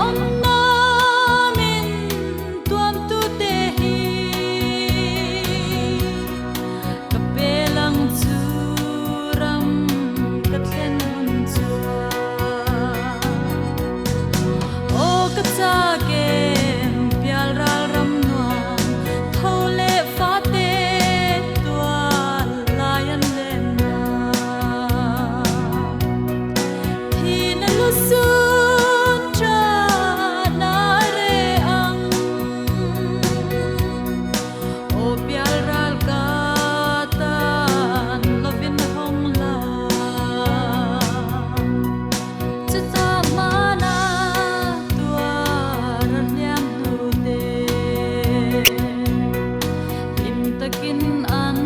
Awmna min tuamtute hi ka pel ang chu ram ka thlen hun chuan. Aw ka chak em pial ral ram nuam tho leh fate tual lai an len nan. Thin a lu sun tan a reh ang. Aw pial ral ka tan lovin hawng la. Chutah hmana tuar a hliam hnu te hlim takin an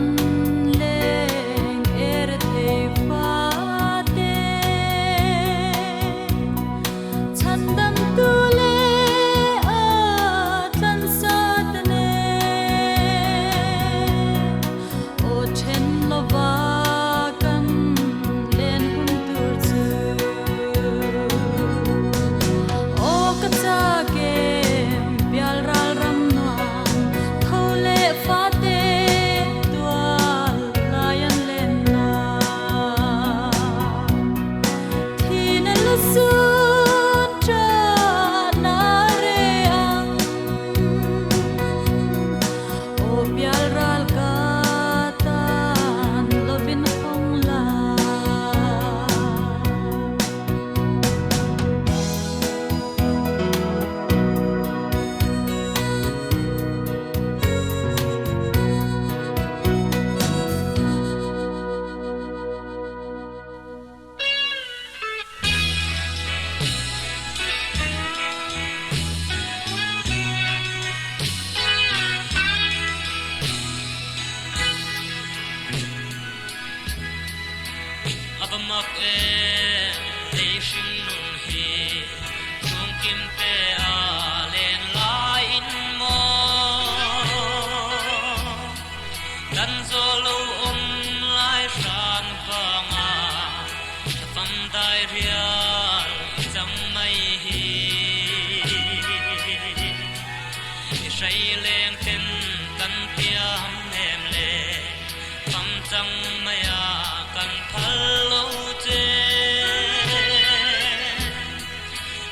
leng er thei fate. Chhandamtu leh a tlansa ta nen aw then lova kan len hun tur chu. Aw ka chak em pial ral ram nuam tho leh fate tual lai an len nan. Thin a la sun tan a reh ang. Aw pial ral ka tan lovin hawng la. A va mak em lei hring nun hi chhungkim te a len lai in maw dan zawh lo awm lai hran vanga thlafam dai rial i chang mai hi i hrei leng ten kan thiam em le fam chang maia kan phal lo che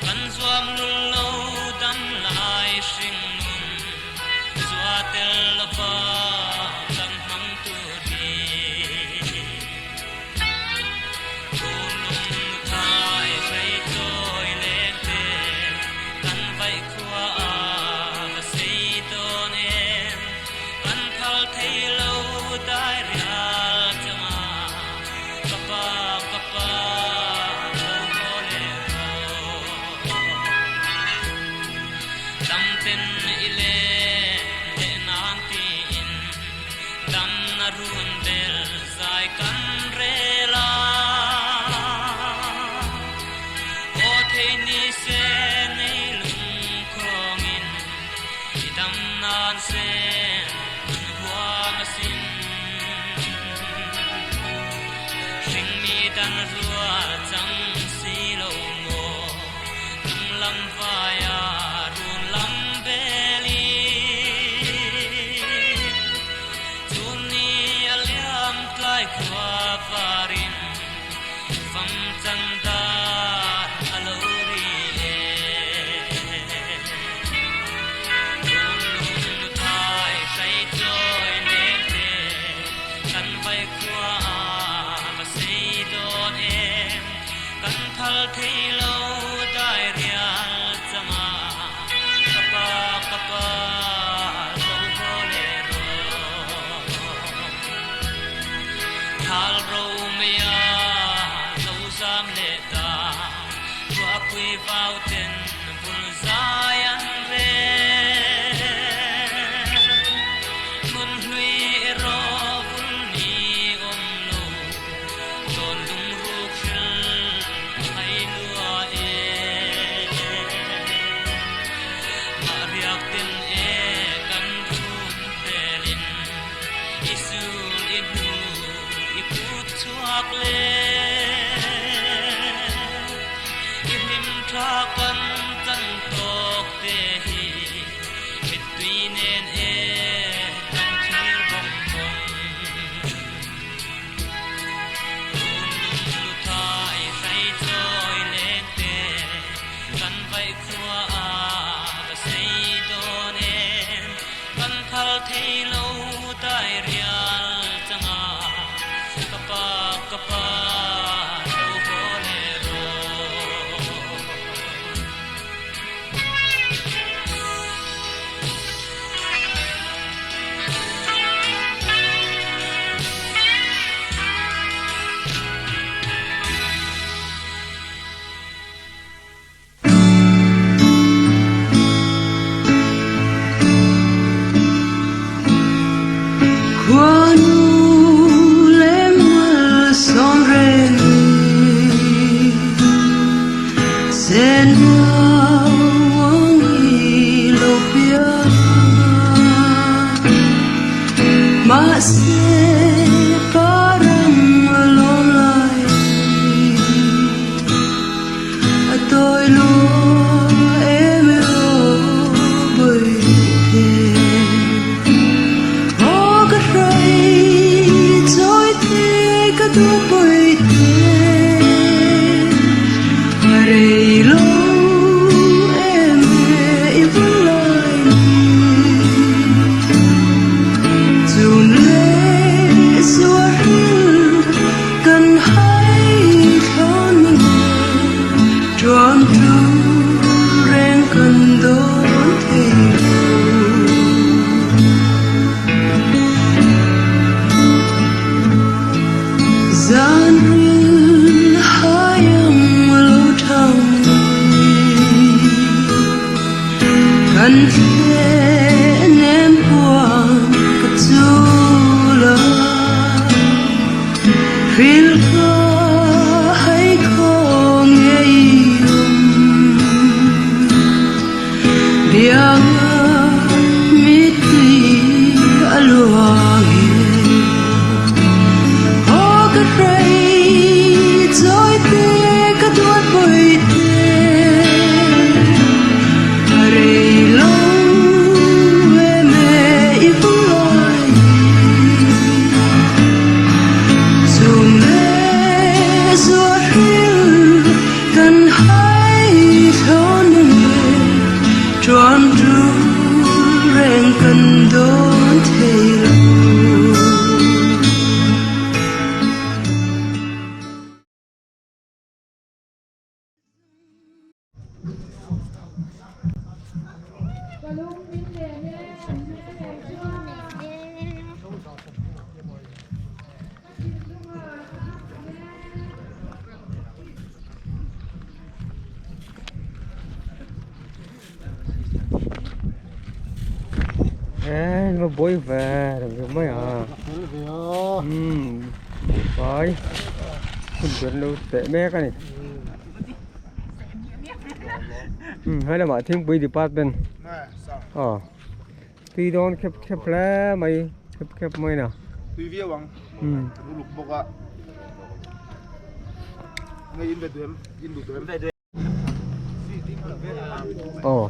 kan zuam lul lo dam lai hring nun zua tel lova kan hmang tur hi. Khulung thai hrei chawi leng te kan vaih khua a va sei dawn em kan phal thei lo dai rial changa ka pa ka pa lo haw leh rawh. Dam ten i len leh nan tiin dam na run bel zai kan rel a. Aw thei ni se nei lung khawngin i dam nan sen kan huam asin. Hringmi dan rual chang si lo maw tung lam vaia run lam belin chun ni a liam tlai khua varin fam chan dan a lo ri e. Run lung nu thai hrei chawi leng te kan vai khua a va sei dawn em kan phal thei lo dai rial changa ka pa ka pa lo haw leh rawh. Thal ro mai a lo zam leh ta ruahpui vau ten vul zai an rel. Hmun hlui erawh vul ni awm lo tawn lungruk hril hai lua e. Mah riak ten e kan run belin i sul i hnu i kut chhuak le. I hlim tha kan chan. thei lo dai rial changa ka pa ka pa lo haw leh rawh. Nó bối về đừng có mấy à. Phải. Không biết đâu tệ mẹ cái này. Hay là mà thêm bùi department. Ờ. Tuy đón khép khép lẽ mày khép khép mày nào. Tui viau ang. Uluk bawk a. Nge in ve duh em? In duh tawh em? Aw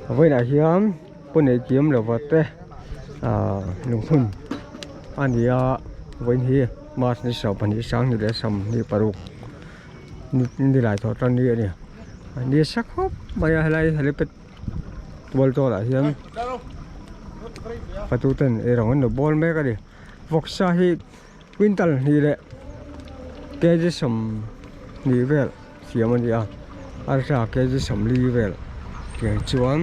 vawiinah hian pawh nei kim lova te ah lunghmun a ni a vawiin hi march ni 22 sanghnih leh 26 ni lai thawh tan ni a ni a ni sa khawp mai a helai helipad tual tawlah ah hian fatu ten eirawng an lo bawl mek a ni vawksa hi. Quintal hnih leh kg 20 vel siam a ni a arsa kg 40 vel tiang chuan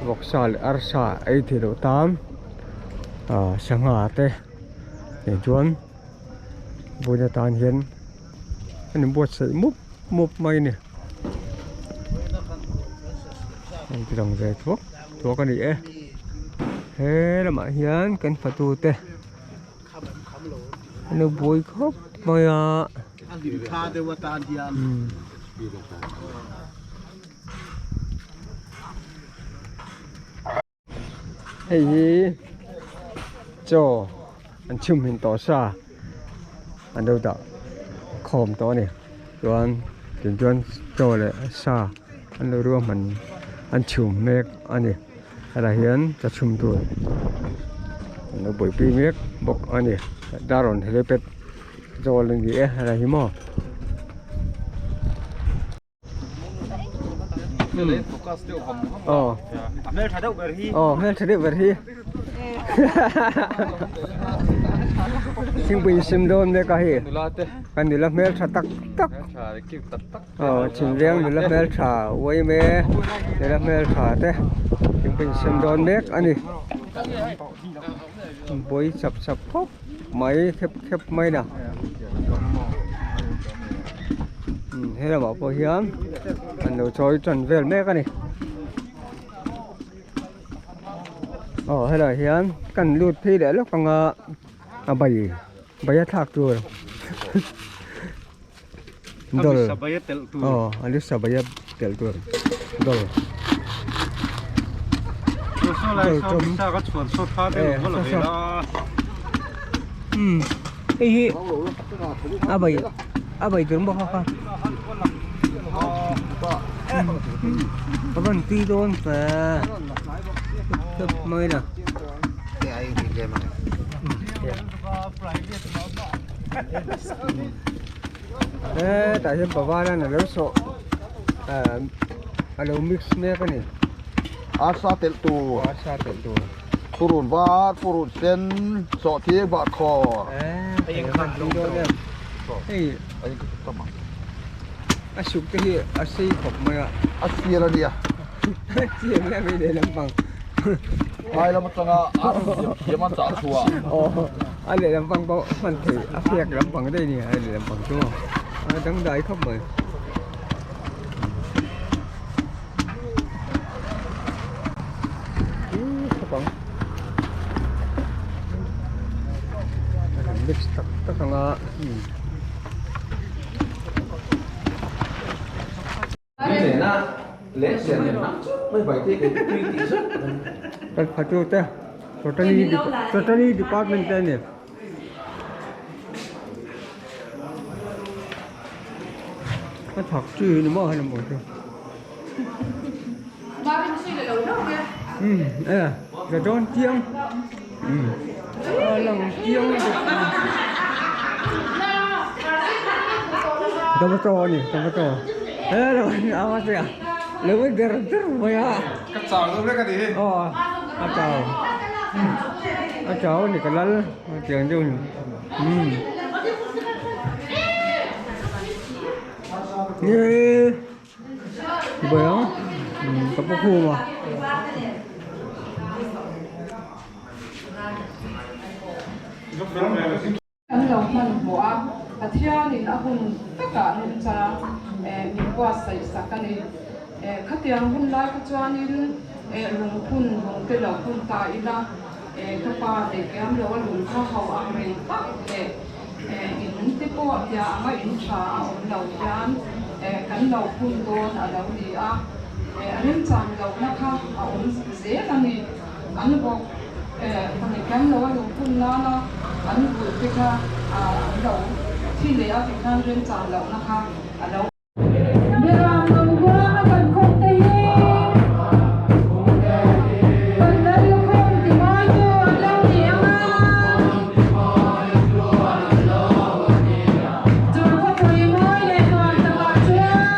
vawksa leh arsa ei theih loh tan ah sangha te tiang chuan vawiin atan hian an inbuatsaih mup mup mai a ni an ti lang ve thuak. Thuak a ni e he lamah hian kan fatu te an lo buai khawp mai a hei hi chaw an chhum hin tawh sa an lo dah khawm tawh a ni chuan tin chuan chaw leh sa an lo ruahman an chhum mek a ni hetah hian chaw chhum tur an lo buaipui mek bawk a ni darawn helipad zawl a ni e helai hi maw. Aw. Hmeltha deuh ber hi. Aw hmeltha deuh ber hi. Thingpui sim dawn mek a hei. Kan nula hmeltha tak tak. Aw Chhinleng nula hmeltha uaime nula hmeltha te thingpui sim dawn mek a ni. Bawi chap chap khawp mai khep khep mai na. He lamah pawh hian an lo chawi tan vel mek a ni. Aw helaiah hian kan lut phei leh lawk anga a bai bai a thlak tur dawr aw a lisa bai a telh tur dawr dawr tawm umm hei hi a bai a bai tur bawk a kha a van tui dawn fe mai la hetah hian pavana a lo sawh a lo mix mek a ni arsa telh tur arsa telh tur purun var purun sen sawhthing bahkhawr hei a suk te hi a sei khawp mai a a sial a nia chiang em em leh lampang phai lam atanga ar siam thiam an chah chhuah aw a leh lampang pawh hman theih a fiak lampang daih a ni a leh lampang chu a dangdai khawp mai. Mix tak tak anga kan phatu te totally totally department te a ni. A thak chi ni maw hei lam chu. Um e ka dawn chiang um a lang chiang tomato a ni tomato he lo a va che a lo va der der mai a ka chau deuh vek a ni aw a chau a chau a ni ka lal tiang deuh ni um nge. Bawng ka pu khum a. Kan lo hmanhmawh a, Pathianin a hun takah remchang min buatsaih sak a ni. Khatiang hun lai kha chuanin lungphun lung te lo phun ta ila, ka pa leh kiam lo a lung kha ho ang reng tak leh In te pawh tia anga in tha a awm lo hian kan lo phun dawn a lo ni a, remchang lohna kha a awm zel a ni. An bawk pahnih kiam lo a lo phun nana an vulh te kha an lo thi leh a tikhan remchang lohna kha a lo. Miram lo huanga kan khawm te hi kan lal lukhum ti maitu an lo ni ang a. Chu khawpui mawi leh nuam takah chuan.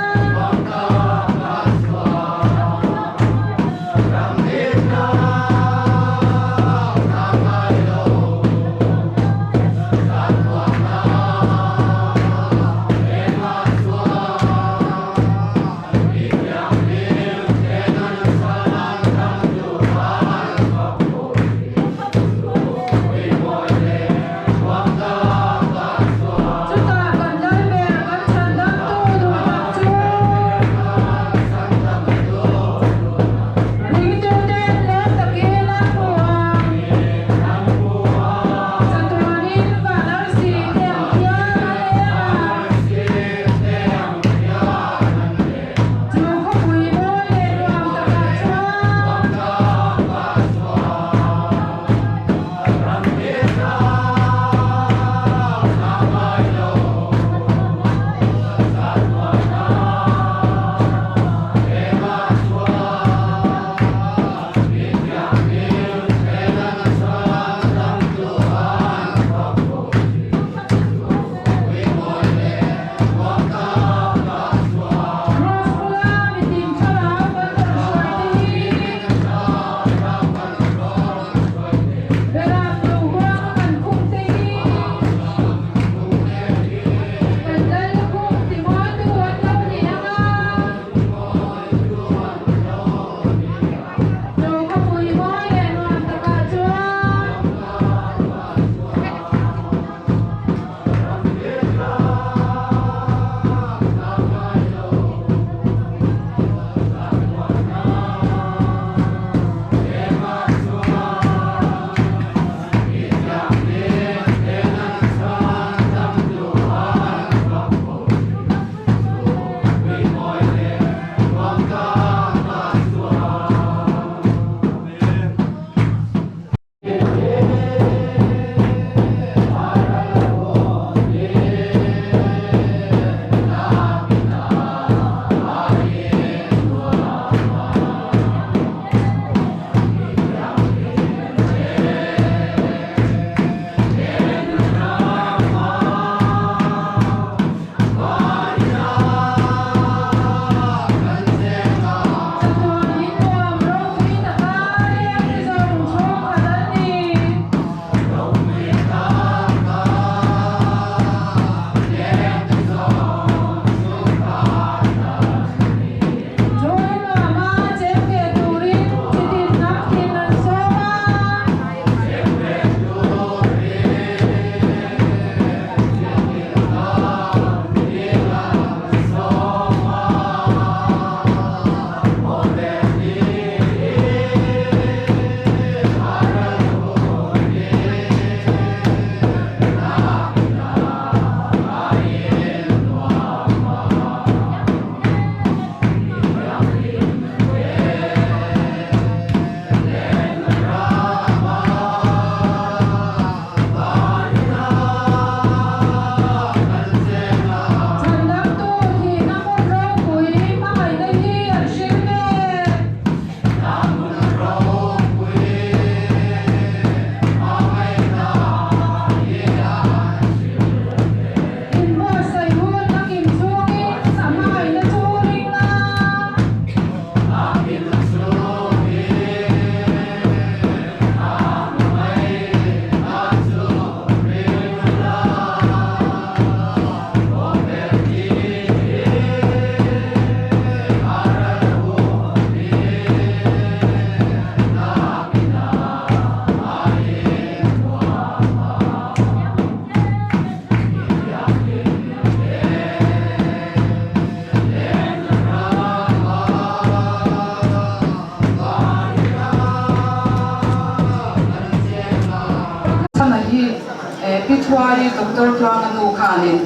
hi Doctor Tluanga nu khanin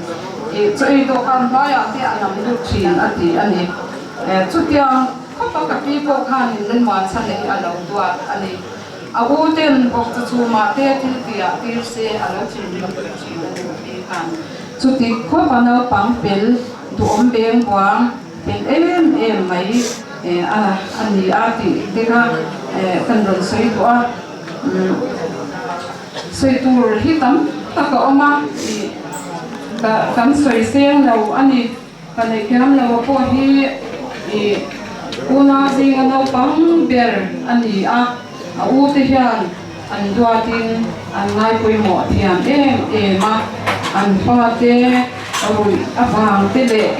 ih chaw ei dawhkan hmaiah te a nam lut thin a ti a ni. Chutiang khawpa ka pi pawh khanin Lalmuanchhana hi a lo duat a ni. A u ten bawk chu chhumah te thil tihah tir se a lo thinrim pui thin a ni ka pi khan. Chuti khawpa naupang fel duhawm beng buang fel em em mai a a ni a tih te kha kan rawn sawi duh a. Sawi tur hi tam tak a awm a tih kan sawi seng lo a ni. Ka neih thiam lo a pawh hi ih unau zinga naupang ber a ni a, a u te hian an duatin an ngaipawimawh thiam em em a, an fate ruih avang te leh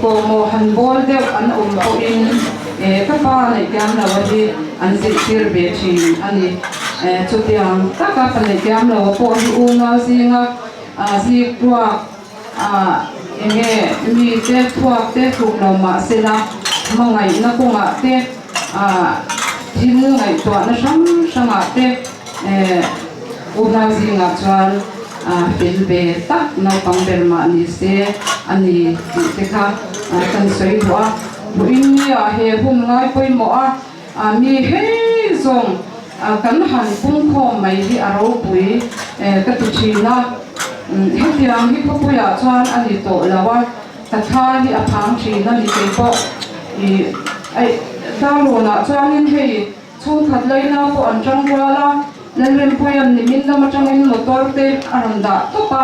kawhmawh han bawl deuh an awm pawhin eh ka pa neih thiam lo a hi an zirhtir ve thin a ni. Eh chutiang taka pa neih thiam lo a pawh hi unau zinga zikruak Ah, enge mite thuak te tluk lo mah sela, hmangaihna kawngah te, ah, thil ngaihtuahna hrang hrangah te, eh, unau zingah chuan, ah, fel ve tak naupang ber mah ni se a ni tih te kha, ah, kan sawi duh a. Vawiin nia he hun ngai pawimawh a, ah, mi hei zawng, ah, kan han pungkhawm mai hi a ropui, eh, ka ti thin a. Hetiang hi khawpuiah chuan a ni tawh lo a, ka thla hi a phang thin a ni kei pawh i aih Darlawnah chuanin hei chhungkhat laina pawh an tang rual a, Lalrempuia'n nimin lam atangin motor te a rawn dah tawp a,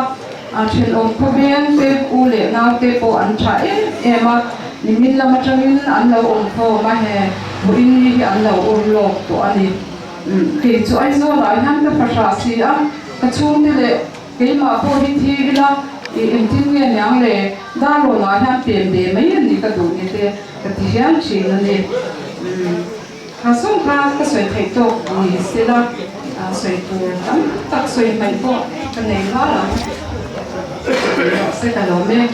a thenawm khawveng te u leh nau te pawh an tha em em a, nimin lam atangin an lo awm khawm a he vawiin ni hi an lo ur lawk tawh a ni. Kei chu Aizawlah hian ka fahrah si a, Ka chhungte leh keimah pawh hi thi ila i engtin nge niang le Darlawnah hian pem ve mai a ni ka duh ni te ka ti hian thin a ni. Kha zawng kha ka sawi theih tawk ni sela sawi tur tam tak sawi hmaih pawh ka nei nual ang. Rawh se ka lawm e.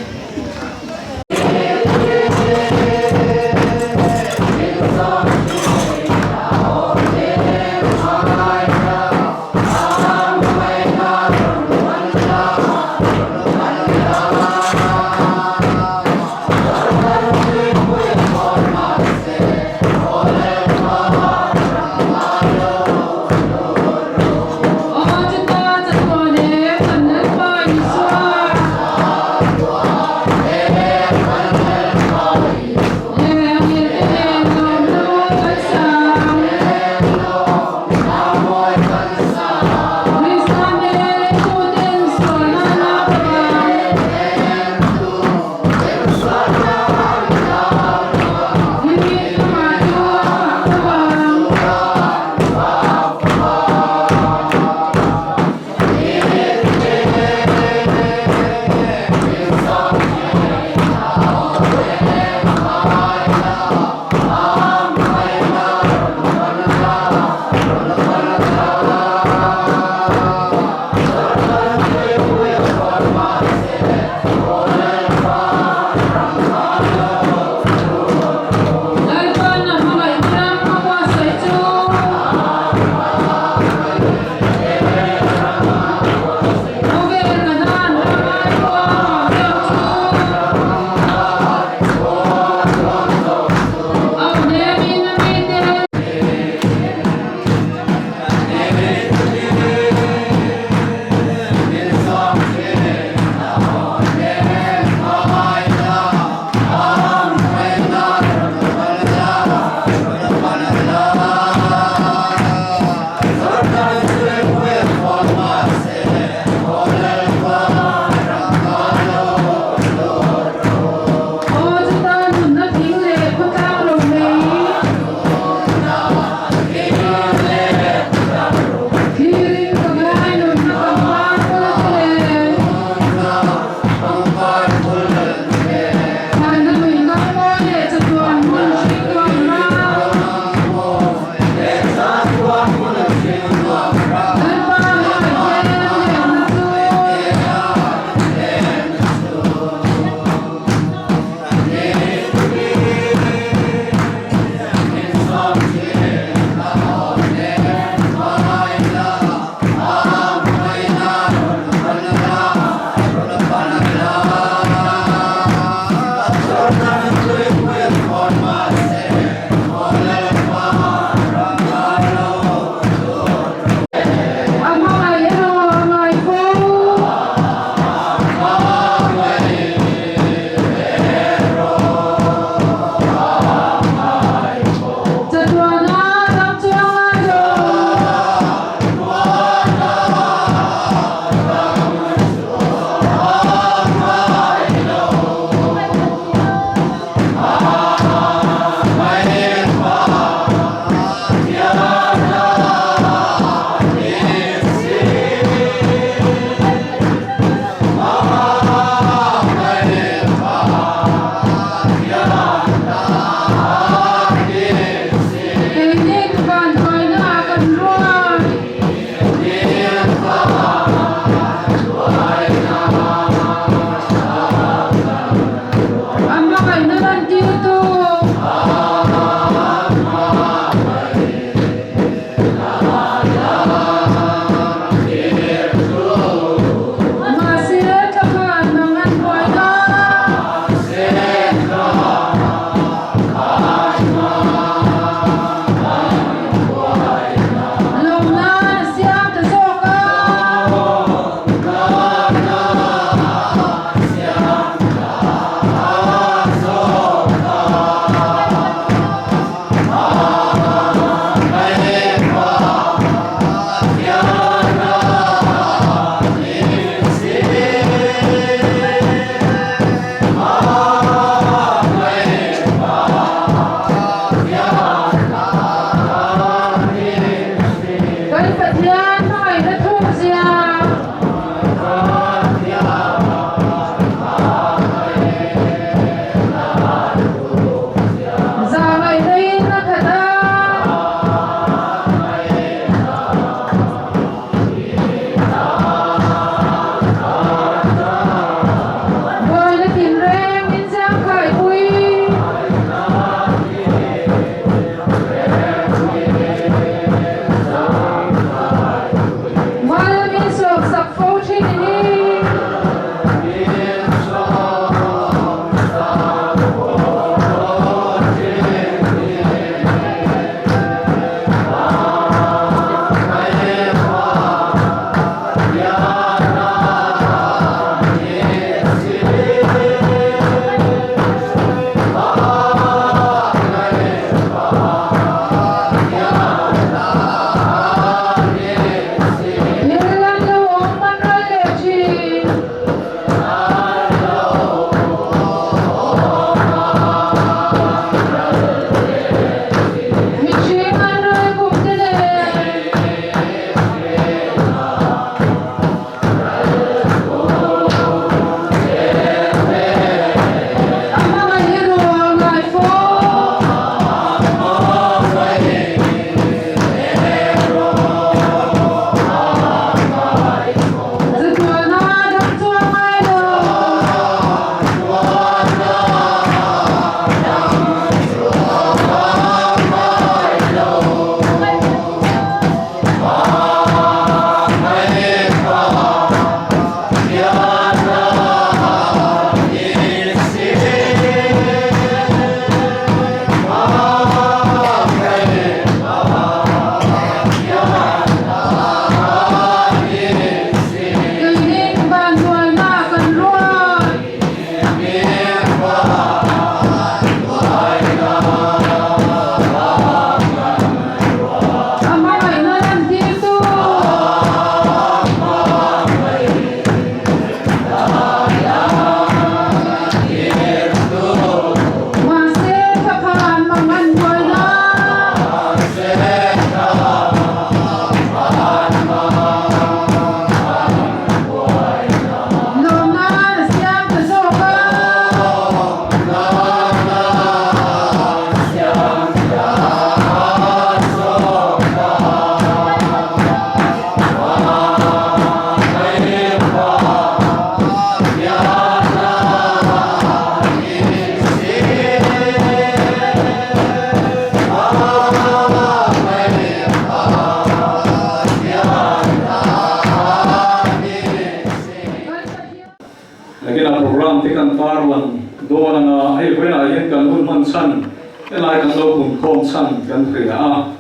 chhan, helai kan lo punkhawm chhan kan hria a.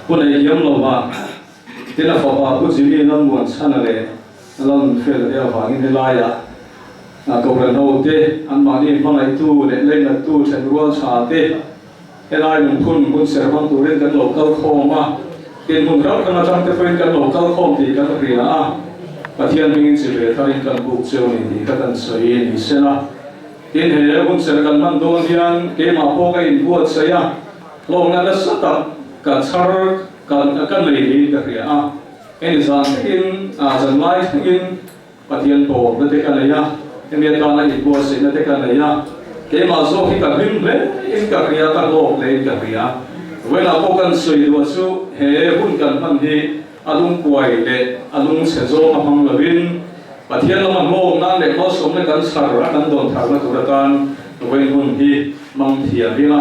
Pu Neihliam lova tin a fapa Pu Jimmy Lalmuan chhana leh Lalnunfela te avangin helaiah Kohhran ho te, anmahni hmangaihtu leh leinattu thenrual tha te helai lungphun hun ser hmang turin kan lo kal khawm a, tin hmun hrang hrang atang te pawhin kan lo kal khawm tih kan hria a, Pathian hmingin chi ve tharin kan buk cheu ni tih kha kan sawi ni sela. Tin he hun ser kan hman dawn hian keimah pawh ka inbuatsaih a, hlawkna nasa tak ka chhar ka ka nei niin ka hria a, hemi zan thlengin, zan lai thlengin Pathian pawhna te ka nei a, hemi atana inbuatsaihna te ka nei a, keimah zawk hi ka hlim hle in ka hria, ka hlawk hle in ka hria. Vawiinah pawh kan sawi duah chu he hun kan hman hi a lungkuai leh a lungchhe zawng a hmang lovin Pathian lama hlawk nan leh malsawmna kan chhar a kan dawn tharna tur atan vawiin hun hi hmang thiam ila,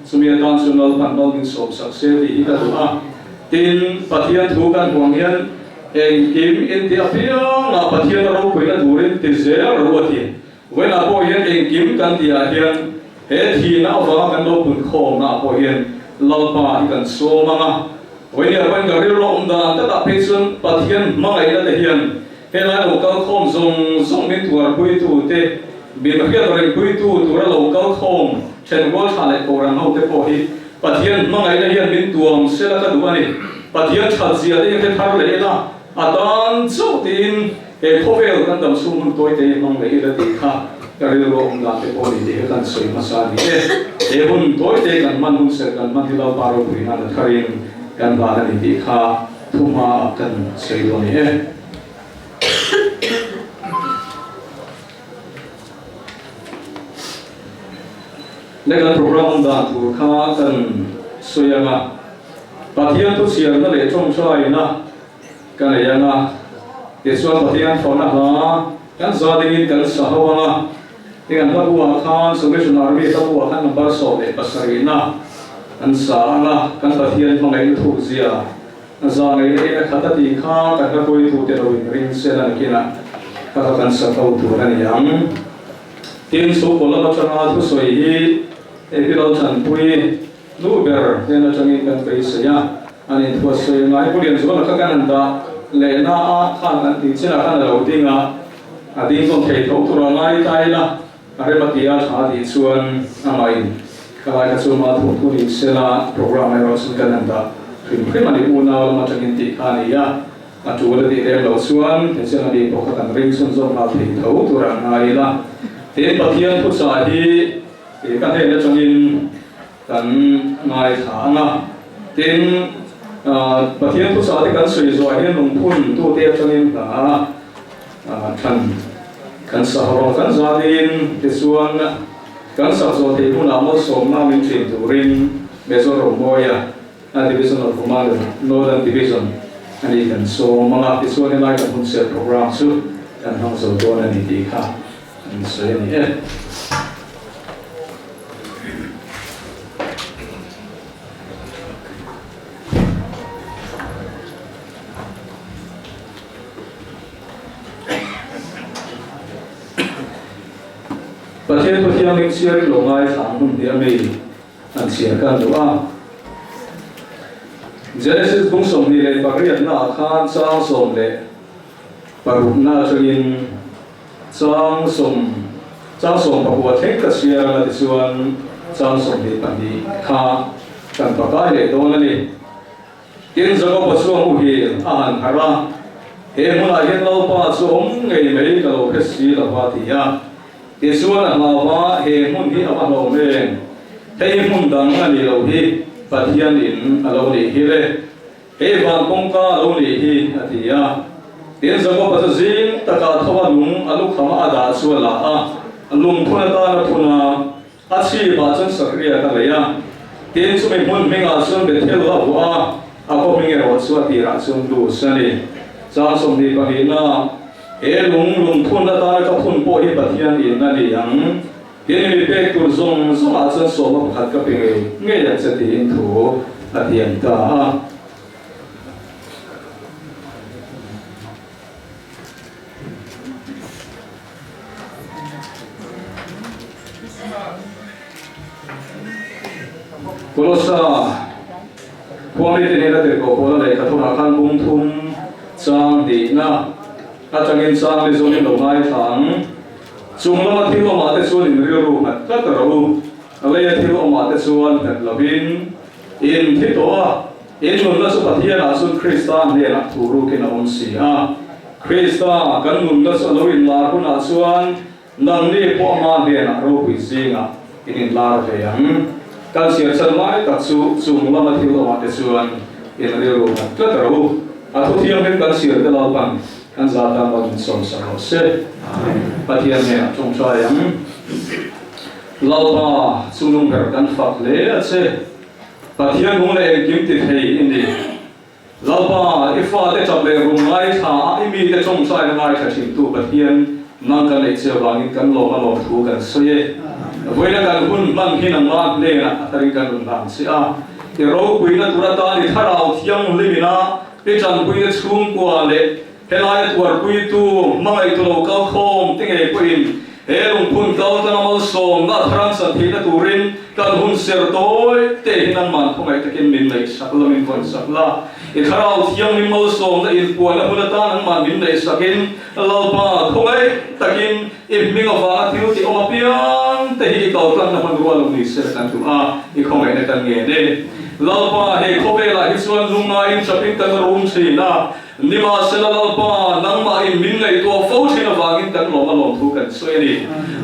chumi atan chu Lalpan mal min sawmsak se tih hi ka duh a. Tin, Pathian thu kan huang hian engkim inti apiangah Pathian a ropuina turin ti zel ro a ti. Vawiinah pawh hian engkim kan tihah hian he thihna avanga kan lo punkhawmna ah pawh hian Lalpa hi kan sawm ang a. Vawiiniah pawhin ka rilru awm dan takah phei chuan Pathian hmangaihna te hian helai lo kalkhawm zawng zawng min tuarpuitu te, min hriat rengpuitu tura lo kalkhawm thenrual tha leh kohhran ho te pawh hi Pathian hmangaihna hian min tuam sela ka duh a ni. Pathian that zia te hi thar leh ila, a tan chauh tiin he khawvel kan dam chhung hun tawi te hi hmang leh ila tih kha ka rilru awm dan te pawh a ni tih hi kan sawi hmasa a ni e. He hun tawi te kan hman hun serh kan hman hi Lalpa ropui nan a tharin kan hlan a ni tih kha thu hmaah kan sawi duh a ni e. Legal program dan tur kha kan sawi ang a, Pathian thuchhiarna leh tawngtaina ka nei ang a, tichuan Pathian thawhna hla kan za dingin kan sa ho ang a, heng an hla buah khan Salvation Army hla buah khan number 17 na an sa ang a, kan Pathian hmangaihna thukzia za ngei leh ina khat a tih kha kan hla pawitute lo inring sel a nakinah kha kha kan sa ho tur a ni ang. Tin, chu column atanga thusawi hi Epilal Thanpui nu ber hnen atangin kan beisei a, an inthuatsawi ngai Pu Lianzuala kha kan han dah lehna a khan an tih chinah khan a lo ding a, a ding tawn thei tho tur a ngai ta ila, a rem a ti a tha tih chuan amahin khalai kha chu ma thu thu ni sela program erawh chuan kan han dah hrim hrim a ni, unau lam atangin tih kha a ni a. A tul a tih lem loh chuan he chiang a bik pawh kha kan ring chhunzawm nghal thei tho tur ang ngai ila. Tin, Pathian thuchah hi ka hnen atangin kan ngaithla ang a. Tin, Pathian thuchah te kan sawi zuah hian lungphun tute atangin hna than kan sa ho ang. Kan zanin tichuan kan sak zawh theih hunah malsawmna min thin turin Major Romawia A Division of Commander, Northern Division a ni kan sawm ang a, tichuan helai kan hun ser programme chu kan hmang zo dawn a ni tih kha an sawi a ni e. Pathian Pathiangin chhiarin lo ngaithla ang hun hi a mi. An chhiar kha duh a. Genesis bung 28 naah khan chang 16 na atangin chang sawm chang 19 thleng ka chhiar anga tichuan chang 22 kha kan pakai leh dawn a ni. Tin, Jakoba chu a muhil a han harh a, He hmunah hian Lalpa chu awm ngei mai ka lo hre si lo va ti a. Tichuan a hlau a, he hmun hi a va hlawm em? Hei hi hmun dang a nih loh hi, Pathian in a lo nih hi le. Hei van kawngka a lo nih hi, a ti a. Tin, Jakoba chu zing takah tho a lung a lukham a dah chu a la a, lungphun atan a phun a, a chhipah chuan Sakriat a lei a. Tin, chumi hmun hmingah chuan Bethel a vuah a, a khaw hming erawh chu a tirah chuan Luz a ni. Chang 22 na. He lung lungphun atana ka phun pawh hi Pathian in a ni ang. Tin, mi pek tur zawng zawngah chuan sawma pakhat ka pe ngei ngei ang che tiin thu a tiam ta a. Kolosa khua mite hnena tirhkoh Paula lehkha thunah khan bung thum chang hnihna atangin chang ni zawngin lo ngaithla ang. Chung lama thil awmah te chuan in rilru nghat tlat rawh u. Leia thil awmah te chuan nghat lovin in thi tawh a, in nunna chu Pathianah chuan Krista hnenah thu rukin a awm si a. Krista kan nunna chu a lo inlar hunah chuan Nangni pawh ama hnenah ropui zingah in inlar ve ang. Kan chhiar chan lai tak chu chung lama thil awmah te chuan in rilru nghat tlat ro u. A thu thianghlim kan chhiar te Lalpan kan za tan lo min sawm sak rawh se. Pathian hnenah tawngtai ang. Lalpa chu lungher kan fak hle a che. Pathian nung leh engkim ti thei i ni. Lalpa, i fate ṭap leh rum ngaithla a, i mite ṭawngṭaina ngaithla ṭhintu Pathian, nang kan neih che avangin kan lawm a lawm thu kan sawi e. Vawiina kan hun hman hi nangmah hnenah a tarin kan rawn hlan che a. I ropuina tur atan i thlarau thianghlimina i ṭanpuina chhungkua leh Helaia tuarpuitu hmangaihtu lo kal khawm te ngei pawhin he lungphun kal tanga malsawmna a thar an chan theihna turin kan hun ser tawi te hi nangman khawngaih takin min neihsak la, min vawnsak la. I thlarau thianghlim malsawmna inpuanna hun atan nangman min neihsakin Lalpa khawngaih takin i hming avanga thil tih awm apiang te hi i kaltlanna hmanrua lo ni se kan duh a, i khawngaihna kan ngen e. Lalpa, he khawvelah hi chuan lungngaiin chapin kan rum thin a, Nimahsela Lalpa, nangmahin min ngaihtuah fo thin avangin kan lawm a lawm thu kan sawi a ni.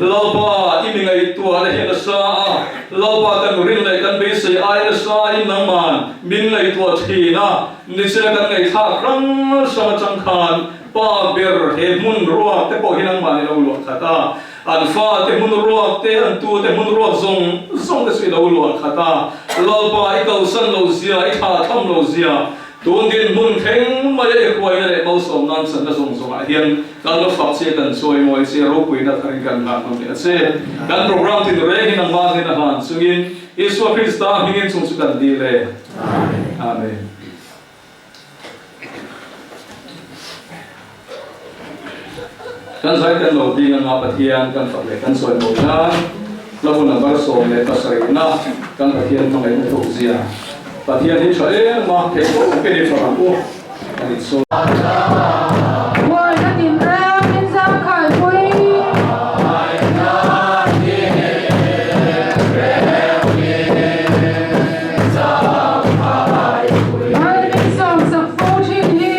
Lalpa, i mi ngaihtuahna hi a nasa a, Lalpa kan rin leh kan beisei ai nasa in nangman min ngaihtuah thin a, nichina kan ngaihthlak hrang hrang atang khan Pa ber he hmun ruak te pawh hi nangmah i lo luah khat a, an fate hmun ruak te, an tute hmun ruak zawng zawng te chu i lo luah khat a, Lalpa i kalsan lo zia, i thlah tham lo zia, Tun dinhmun thleng mai a i hruaina leh malsawm nan channa zawng zawngah hian kan la fak che, kan chawi mawi che, ropuina tharin kan hlan hlawm leh a che. Kan program tin reng hi nangmah hnen a hlan chungin Isua Krista hmingin chung chu kan dil e. Amen. Kan zai kan lo ding anga Pathian kan fak leh kan chawi mawi nan hla hun a bar 17 na kan Pathian hmangaihna thawk zia Pathian hi tha em a theih tawp in i fak ang u a ni chu. Buaina tinreng min zangkhai pui. Mal min sawm sak fo thin hi.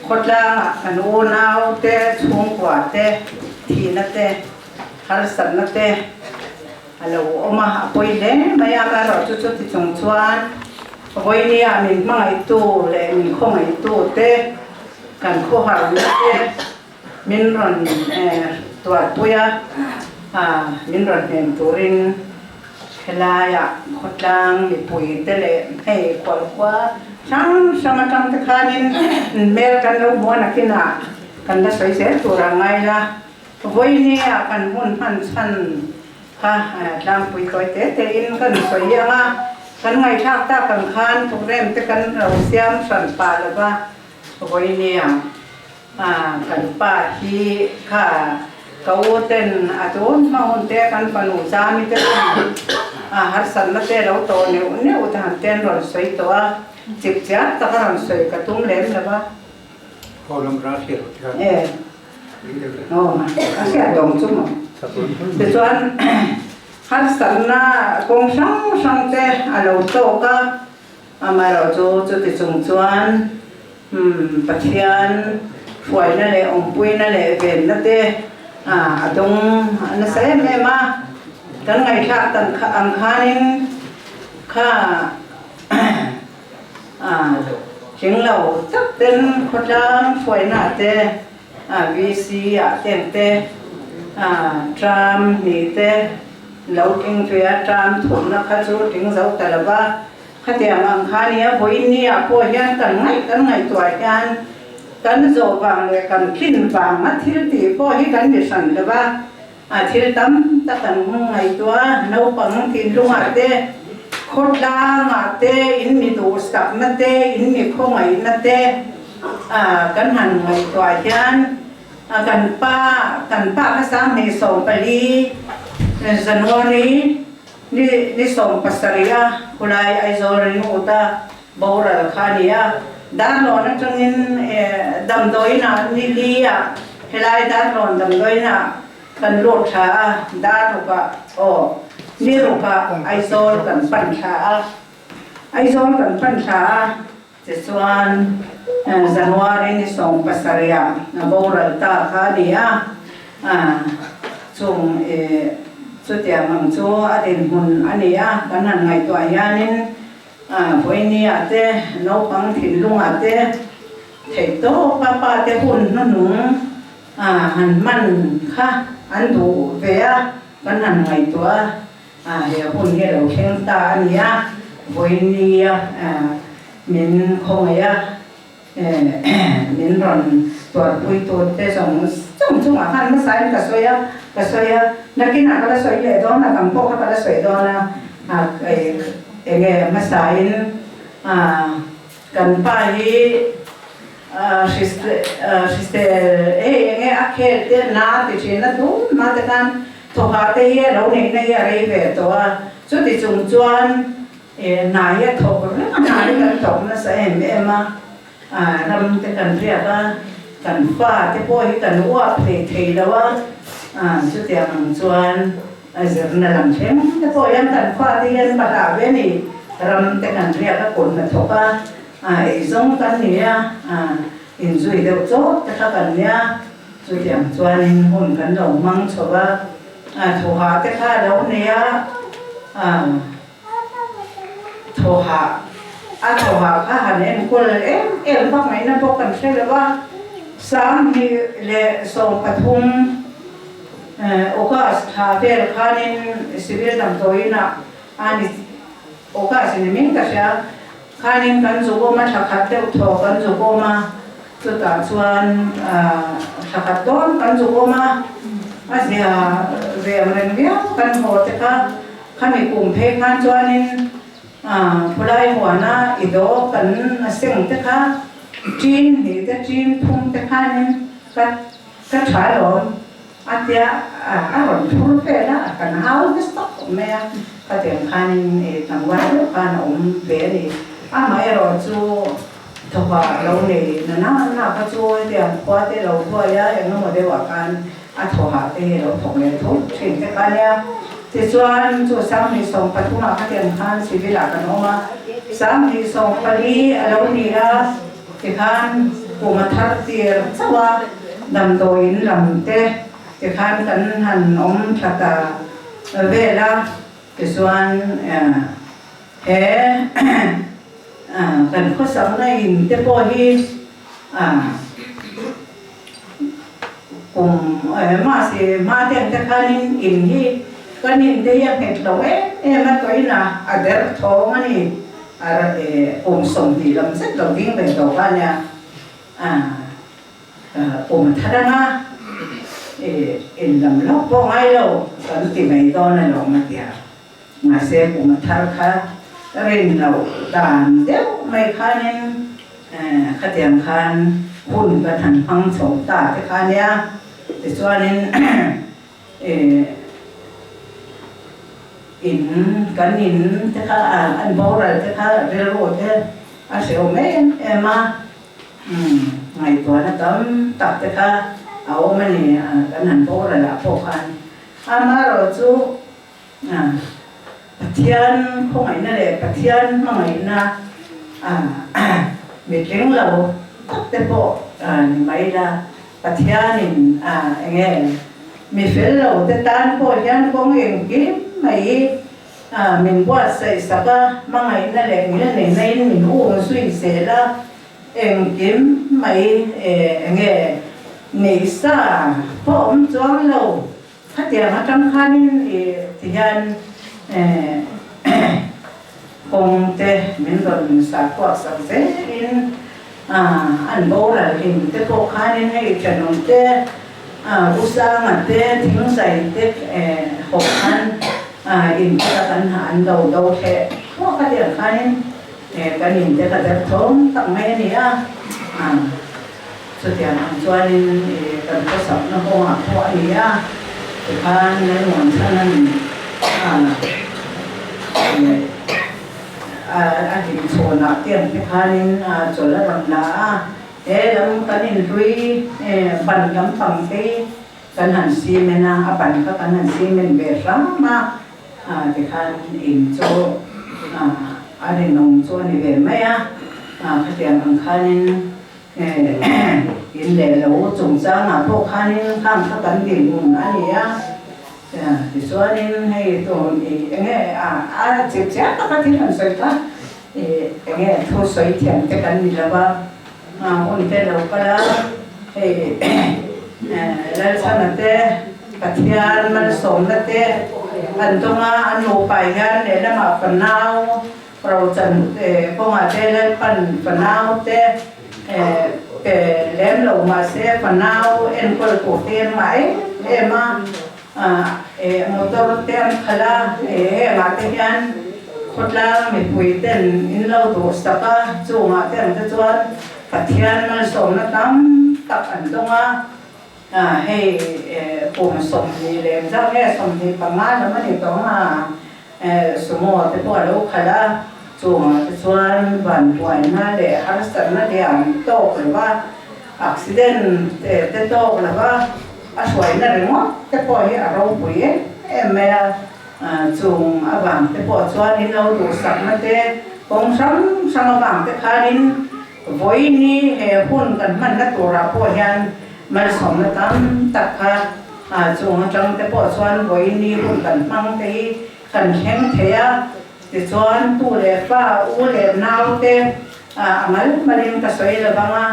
Khawtlangah kan unaute, chhungkuate, thihna te, harsatna te a lo awm a, a pawi hle mai a, amaherawhchu chuti chung chuan vawinia min hmangaihtu leh min khawngaihtu te, kan khawharna te min rawn tuarpui a, min rawn hnem turin Helaiah khawtlang mipui te leh hei khualkhua hrang hrang atang te khanin hmel kan lo hmu a nakinah kan la sawi zel tur a ngai la. Vawinia kan hun hman chhan kha tlangpui tawi te te in kan sawi ang a, kan ngaihthlak tak ang khan program te kan lo siam hran pah lo va, vawinia Kan pa hi kha ka u ten a tun hma hun te kan fanu Zami te pawhin harsatna te lo tawh neuh neuh te han ten rawn sawi tawh a, chip chiar taka rawn sawi ka tum lem lo va. E aw a hriat dawng chu maw. Tichuan harsatna kawng hrang hrang te a lo tawk a. Amaherawhchu chuti chung chuan Pathian hruaina leh awmpuina leh venna te a dawng nasa em em a. Kan ngaihthlak dan ang khanin kha tling lo tak ten khawtlang hruaina te VC ah ten te tram hnih te lo tling ve a, tram thumna kha chu tling zo ta lo va. Khatiang ang kha nia, vawiin nia pawh hian kan ngaih kan ngaihtuah hian kan zawh vang leh kan tlin vang a thil tih pawh hi kan ni hran lo va, a thil tam tak kan ngaihtuah a, naupang thinlungah te, khawtlangah te, in mi duhsakna te, in mi khawngaihna te kan han ngaihtuah hian kan pa kan pa kha 2014 January Ni ni 17 a khulai Aizawl ring ut a boral kha a ni a, Darlawn atangin damdawiinah ni li ah helai Darlawn damdawiinah kan lut thla a, Darrukah aw ni rukah Aizawl kan pan thla a, Aizawl kan pan thla a tichuan January ni 17 ah a boral ta kha a ni a. Chung chutiang ang chu a dinhmun a ni a, kan han ngaihtuah hianin vawinia te, naupang thinlungah te theihtawp a pa te hun hnuhnung han hman kha an duh ve a, kan han ngaihtuah a, he hun hi a lo thleng ta a ni a, vawinia min khawngaih a. Min rawn tuarpui tur te zawng zawng chungah khan hmasain ka sawi a, ka sawi a, nakinah ka la sawi leh dawn a, tam pawh kha ka la sawi dawn a, eng nge hmasain kan pa hi hrisel hei eng nge a khel te na ti thin a tun hma te khan thawhah te hi a lo neihna hi a rei ve tawh a, chuti chung chuan Hna hi a thawk reng a, hna hi kan thawk nasa em em a, ram te kan riak a, kan fa te pawh hi kan uap thei thei lo a, chutiang ang chuan zirna lam thleng te pawh hian kan fa te hian hma hlah ve a ni, ram te kan riak a, kut hna thawk a, eizawng kan ni a, inzui deuh chawt te kha kan nia, chutiang chuanin hun kan lo hmang chho va, thawhah te kha a lo nei a. Thawhah a thawhah kha han enkawl em em vak ngaihna pawh kan hre lo a, 2013 August thla vel khanin Civil damdawiinah a ni August ni min ka hria khanin kan zuk awm a, thla khat deuh thaw kan zuk awm a, chutah chuan thla khat dawn kan zuk awm a, a zia ve ang reng viau kan haw te kha. Khami kum phei khan chuanin Phulai huana i daw kan seng te kha ṭin hnih te ṭin thum te khanin ka ka ṭha alawm a tia a rawn thur vel a, kan hau nasa tak khawp mai a, khatiang khanin i tlangval deuh khan a awm ve a ni. Amaherawh chu thawka lo nei na na na kha chu hetiang khua te lo hruai a engemaw deuhah khan A thawhah te hi a lo thawk leh tho thin vek a nia. Tichuan chu 2013 ah khatiang khan civil ah kan awm a, 2014 a lo ni a tikhan. kum a thar tir chauh a, damdawiin lam te tikhan kan han awm tha ta vel a, tichuan he kan khawsakna in te pawh hi Kum mahse hma ten te khanin in hi kan in te hi a nghet lo em em a tawhin a a der thawng a ni a kum 20 lam zet lo ding ve tawh kha ania kum thar anga in lam lawk pawh ngai lo kan ti mai dawn alawm a tia. Mahse kum a thar kha rin loh dan deuh mai khanin khatiang khan hun kan han hmang chho ta te kha nia. Tichuanin in kan in te kha an boral te kha rilru te a hreuh em em a, ngaihtuahna tam tak te kha a awm a ni kan han boral ah pawh khan. Amaherawhchu Pathian khawngaihna leh Pathian hmangaihna mitling lo tak te pawh ni mai la, Pathianin enge mi fel lo te tan pawh hian kawng engkim mai min buatsaih sak a, hmangaihna leh ngilneihna in min um zui zel a, engkim mai enge neihsa pawh awm chuang lo. Khatiang atang khanin i ti hian kawng te min rawn sahkuak sak zelin an boral hlim te pawh khanin hei thenawm te U Sanga te thingzai te hawk khan in te kha kan an lo do thleh thuak khatiang khanin kan in te kha derthawng tak mai a ni a. Chutiang ang chuanin kan khawsakna kawngah pawh a ni a, tikhan Lalmuanchhana'n a hlimchhawnah te ang te khanin chawlh a rawn la a, he lam kan inhlui ban lampang te hi kan han cement a, a ban kha kan han cement ve hram a, tikhan in chu a rinawm chu a ni ve mai a, khatiang ang khanin In leh lo chungchangah pawh khanin khang kha kan dinhmun a ni a, tichuanin hei tun i enge a chip chiang taka thil han sawi kha i enge thu sawi thiam te kan ni lo va, hun te lo kal a, hei Lalchhana te Pathian malsawmna te an dawng a, an nupa hian lehlamah fanau Rochan kawngah te Lalpan fanau te pe lem lo mahse fanau enkawl tur te an ngah em em a, motor te an khalh a, hengah te hian khawtlang mipui ten in lo duhsak a, chungah te ang te chuan Pathian malsawmna tam tak an dawng a, hei kum 20 leh zat nge 25 lam a ni tawh ang a. Sumo te pawh a lo khalh a, chungah te chuan vanbuaina leh harsatna lian tawk lo va, accident te tawk lo va, a hruaina ringawt te pawh hi a ropui em em mai a, chung avang te pawh chuanin lo duhsakna te kawng hrang hrang avang te khanin vawiini he hun kan hmanna turah pawh hian malsawmna tam tak kha Chung atang te pawh chuan vawiini hun kan hmang te hi kan thleng thei a, tichuan tu leh fa, u leh nau te a mal malin ka sawi lo vang a,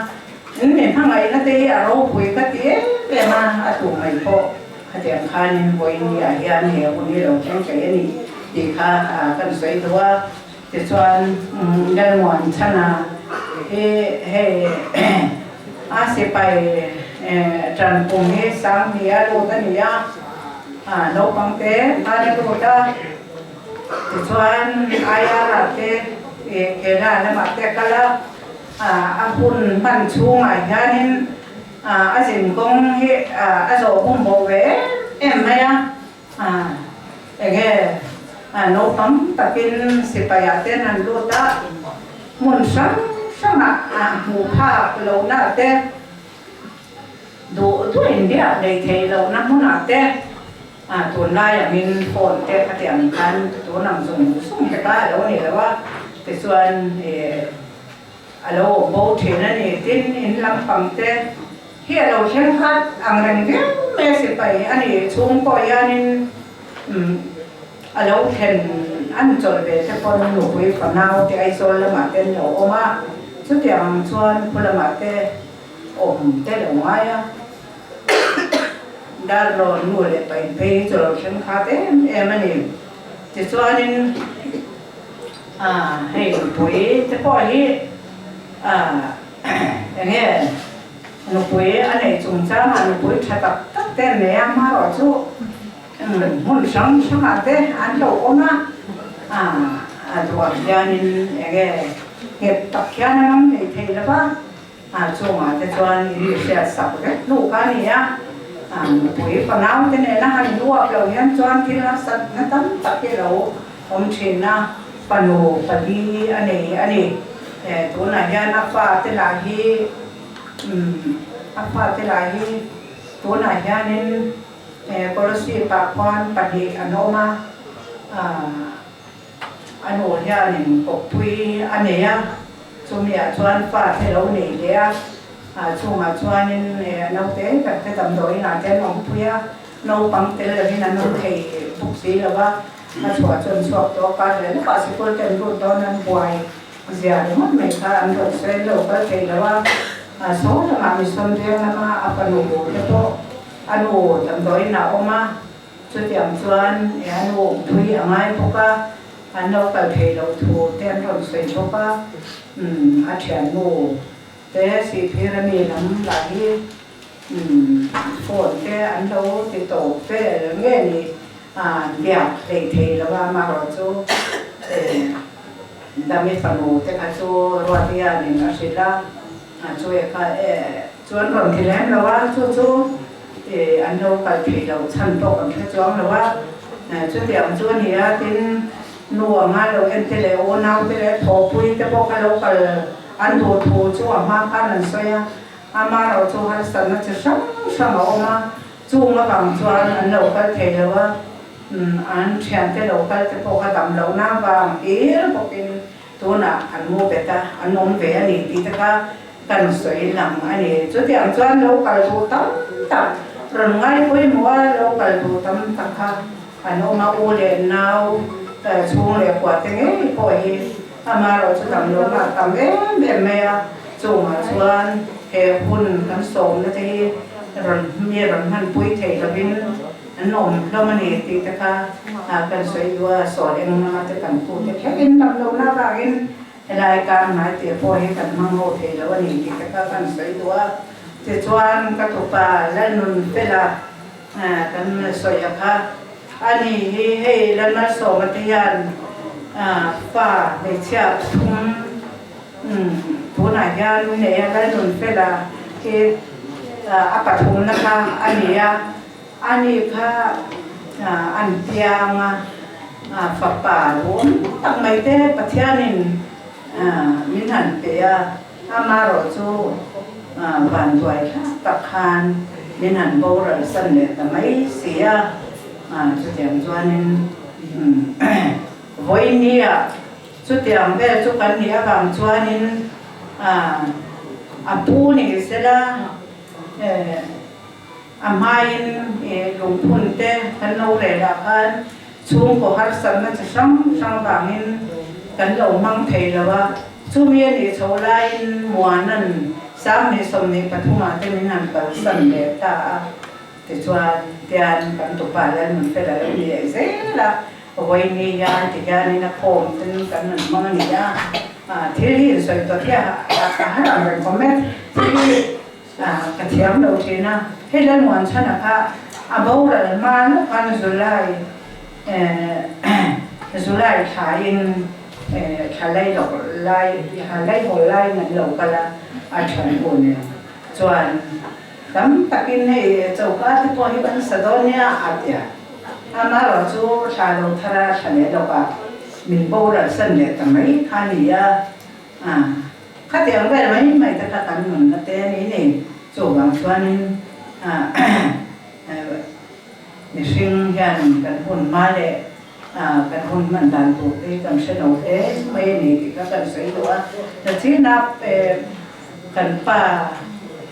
in mi hmangaihna te hi a ropui ka ti em em a, a tu mai pawh khatiang khanin vawiini ah hian he hun hi lo thleng thei a ni tih kha kan sawi duh a, tichuan Lalmuanchhana hi hei A sipai ṭan kum hi 2000 a lut a ni a, naupang te hman a lut a, tichuan IR ah te Kerala lamah te a kal a, a hun hman chhungah hianin a zinkawng hi a zawh bum bawh ve em em mai a. Enge naupang takin sipaiah ten an lut a, hmun hrang hrangah hmuh phak lohna te, duh duh inbiak nei theih lohna hmunah te, tunlai angin phone te khatiang khan tun ang zung zung te kha a lo ni lo a, tichuan. a lo awm bo thin a ni. Tin, in lampang te hi a lo thleng khat ang reng viau mai a sipai a ni chhung pawh hianin a lo thlen an chawlh ve te pawn nupui fanau te Aizawl lamah te an lo awm a, chutiang ang chuan khu lamah te awm te lo ngai a. Darlawn nu leh pa inphei hi chu lo thleng khat em em a ni. Tichuanin hei nupui te pawh hi eng nge nupui a neih chungchangah nupui tha tak tak te an nei a, amaherawhchu hmun hrang hrangah te an lo awm a, a duh ang hianin eng nge nghet tak hian an awm thei thei lo va. A chungah te chuan in mi hriat sak vek hnu kha a ni a, nupui fanau te nena han uap lo hian chuan thil harsat na tam tak hi a lo awm thin a, fanu pali a nei a ni. Tunah hian a fa te lah hi a fa te lah hi tunah hianin Kolosip ah khuan pahnih an awm a, A nu hianin kawppui a nei a, chumiah chuan fa te lo nei leh a, a chungah chuanin naute ber te damdawiinah te an awmpui a, naupang tel lovin an awm thei bawk si lo va, a chhuah chu an chhuak tawh a, kar leh lawkah sikul te an lut dawn an buai zia ringawt mai kha an rawn sawi lo kal thei lo a, saw lamah Mission veng lama a fanu te pawh a nu damdawiinah a awm a. Chutiang chuan e an awm thui a ngai bawk a, an lo kal thei loh thu te an rawn sawi bawk a, umm a thiannu te Sihphir ami lam lah hi umm phone te an lo ti tawp vel nge ni an biak hlei thei lo a, amaherawh chu e Dami fanu te kha chu Ruatianin a hrilh a. Chu e kha e chu an rawn ti lem lo a, chu chu e an lo kal thei lo chhan pawh kan hre chuang lo a, chutiang chu a ni a, tin nu anga lo en te leh unau te leh thawhpui te pawh kha lo kal an duh thu chu a hma khan an sawi a, amaherawh chu harsatna chi hrang hrang a awm a, chung avang chuan an lo kal thei lo a, an thiante lo kal te pawh kha dam lohna avang hlir bawkin Tunah an mu bet a, an awm ve a ni tih te kha kan sawi lang a ni. Chutiang chuan lo kal duh tam tak, rawn ngai pawimawh a lo kal duh tam tak kha an awm a, u leh nau chhung leh kua te ngei pawh hi amaherawh chu tam lo nghah tam em em mai a, chungah chuan he hun kan sawmna te hi rawn mi rawn hmanpui thei lovin An awm hlawm a ni tih te kha kan sawi duh a, sawl eng lama te kan pu te kherin dam lohna avangin helai kang hnai tih pawh hi kan hmang ho thei lo a ni tih te kha kan sawi duh a. Tichuan ka tupa Lalnunfela kan sawi a kha a ni hi hei Lalmalsawma te hian fa hmeichhia pathum tunah hian nei a Lalnunfela hi a pathumna kha a ni a. Ani kha an piang a, fapa lawm tak mai te Pathianin min han pe a, amaherawh chu vanduai thlak tak khan min han boral san leh ta mai si a, chutiang chuanin vawinia chutiang vel chu kan nih avang chuanin a pu ni sela. A hmain lungphun te kan lo rel ah khan chhungkaw harsatna chi hrang hrang vangin kan lo hmang thei lo a, chumi a nih chho laiin Muana'n 2023 ah te min han kalsan leh ta a, tichuan tian kan tupa Lalnunfela lo ni leh zel a, vawiini hian ti hianin a khawm ten kan han hmang a ni a, thil hi insawi tawh hi a har ang reng comment thil hi. Ka thiam lo thin a, hei Lalmuan chhana kha a boral hma lawk khan July July thlain thla lei lawk lai lei hawl laiin an lo kal a, a thian u nen chuan tam takin hei choka te pawh hi kan sa dawn nia a ti a, amaherawh chu thla lo thar a thla leh lawk a, min boral san leh ta mai kha a ni a. A, khatiang vel mai mai te kha kan nunna te a ni ni. Chuvang chuanin mihring hian kan hun hma leh Kan hun hman dan tur te hi kan hre lo hle mai a ni tih kha kan sawi duh a. Tachina kan pa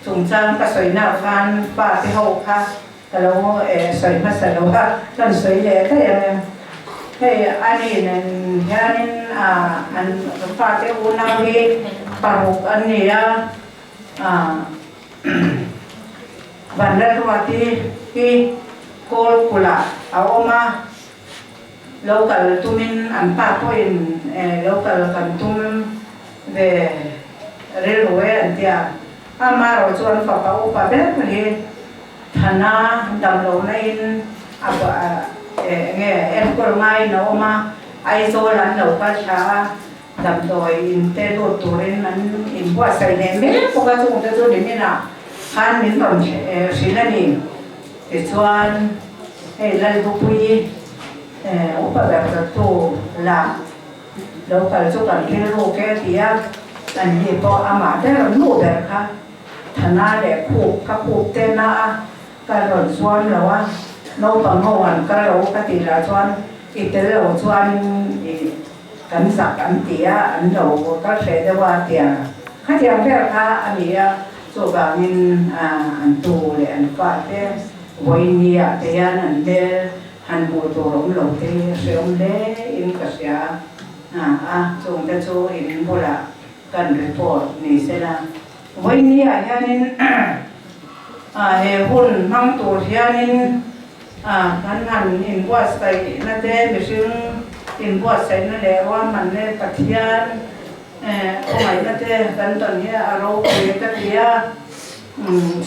chungchang ka sawina khan pa te ho kha ka lo sawi hmasa lo a, kan sawi leh daih ang em. Hei a ni nen hianin an fate unau hi paruk an ni a. Vanlalruati hi Kawlkulh-ah a awm a, lo kal tumin an pa pawhin lo kal kan tum ve rilru e an ti a. Amaherawh chu an fapa upa ber hi Thana damlohna in a enge enkawl ngaiin a awm a, Aizawl an lo kal thla a. Damdawi in te lut turin an inbuatsaih leh mek bawk a, chungte chu niminah khan min rawn hrilh a ni. Tichuan, hei Lalbupuii upa ber dawttu lah lo kal chu kan rilru ke a ti a, an ni pawh amah ber nu ber kha Thana leh khup ka khup te na a ka rawn zuam lo a, naupang ho an kal lo ka tih lah chuan i tel lo chuanin i Kan zak an ti a, an lo kal hreh deuh a tia. Khatiang vel kha a ni a, chuvangin an tu leh an fate vawinia te hian an hmel han hmuh tur awm lo te hi a hrehawm hle in ka hria a, chungte chu in bulah kan report ni sela. Vawinia hianin he hun hmang tur hianin Kan han inbuatsaihna te, mihring inbuatsaihna leh ruahmanna Pathian khawngaihna te kan tawn hi a ropui ka ti a,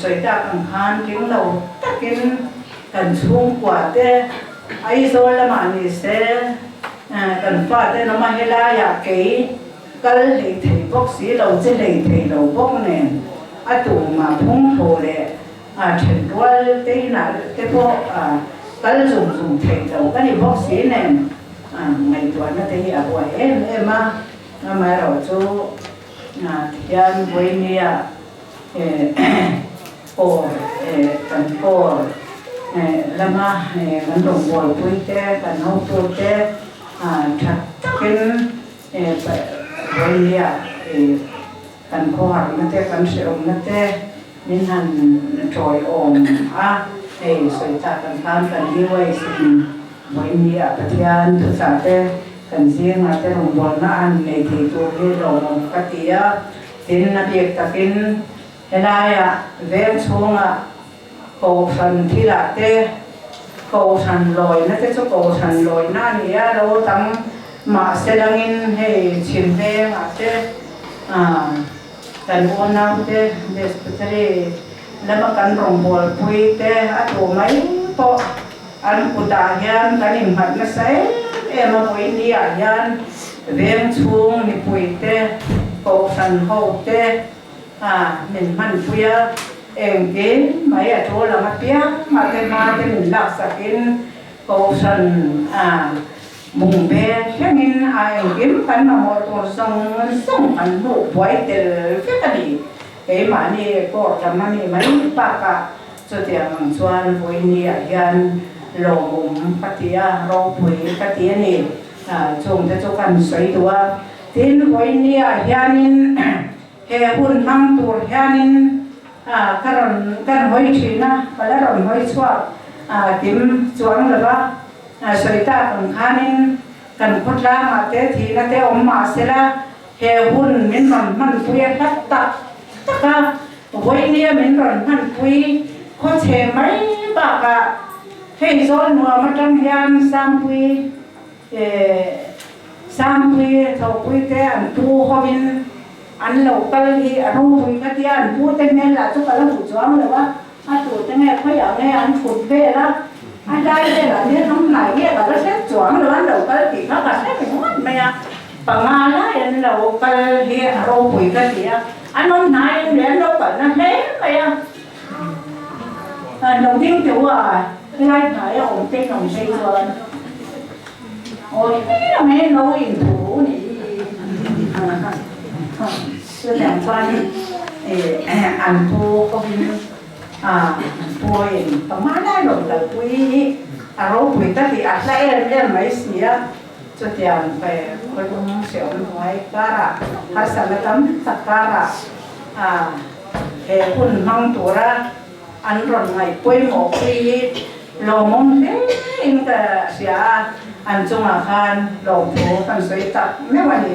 sawi tak ang khan tling lo takin kan chhungkua te Aizawl lamah ni se kan fate an awm a, helaiah kei kal hlei thei bawk si lo che hlei thei lo bawk nen a tumah phungthu leh A then rual te inah te pawh kal zung zung theih lo ka ni bawk si nen ngaihtuahna te hi a buai em em a, amaherawh chu tihian Buainia kawr kan kawr lama kan rawngbawlpui te kan hotu te tha takin Buainia Kan khawharna te, kan hrehawmna te min han tawiawm a, hei sawi tak ang khan kan DYC in vawiin ah Pathian thuchah te kan zingah te rawngbawlna a han nei thei tur hi lawmawm ka ti a, tin a bik takin helaiah veng chhungah Kohhran thilah te, Kohhran lawina te chu Kohhran lawina a ni a, lo tam mahse langin hei chhim vengah te kan unau te Presbytery lama kan rawngbawlpui te a tu mai pawh an kutah hian kan innghat nasa em em a, vawiin ah hian veng chhung mipui te, Kohhran ho te A, min hmanpui a, engkim mai a tul ang apiang a te hma te min laksakin Kohhran a mung ve thlengin a engkim kan mamawh tur zawng zawng kan hmuh buai tel vek a ni. Keimahni court lam a mi mai bakah chutiang ang chuan vawinia hian lawmawm ka ti a, ropui ka ti a ni. Chungte chu kan sawi duh a. Tin, vawinia hianin he hun hmang tur hianin ka rawn kan hawi thin a, ka la rawn hawi chhuak kim chuang lo va, sawi tak ang khanin kan khawtlangah te thihna te awm mah sela he hun min rawn hmanpui a hlat tak tak a, vawinia min rawn hmanpui khawchhe mai bakah hei zawl nuam atang hian Sangpui Sangpui thawhpui te an pu hovin an lo kal hi a ropui ka tia, an pu te hmel lah chu ka la hmu chuang lo a, a tu te nge khawiah nge an thut vel a, a hlai velah hian awm hnai nge ka la hre chuang lo, an lo kal tih kha ka hre ringawt mai a, panga lai an lo kal hi a ropui ka ti a, an awm hnai an leh an lo kalna hle mai a, an lo ding teuh a, helai hnaia awm te in awm phei chuan. Awi hmel ang e no in thu ni chutiang chuan an pu hovin an pu in panga lai rawn kalpui hi. A ropui ta tih a hla em em mai si a, chutiang khawlum hrehawm hnuai karah harsatna tam tak karah he hun hmang tura an rawn ngaih pawimawh pui hi lawmawm hle in ka hria a, an chungah khan lawmthu kan sawi tak meuh a ni.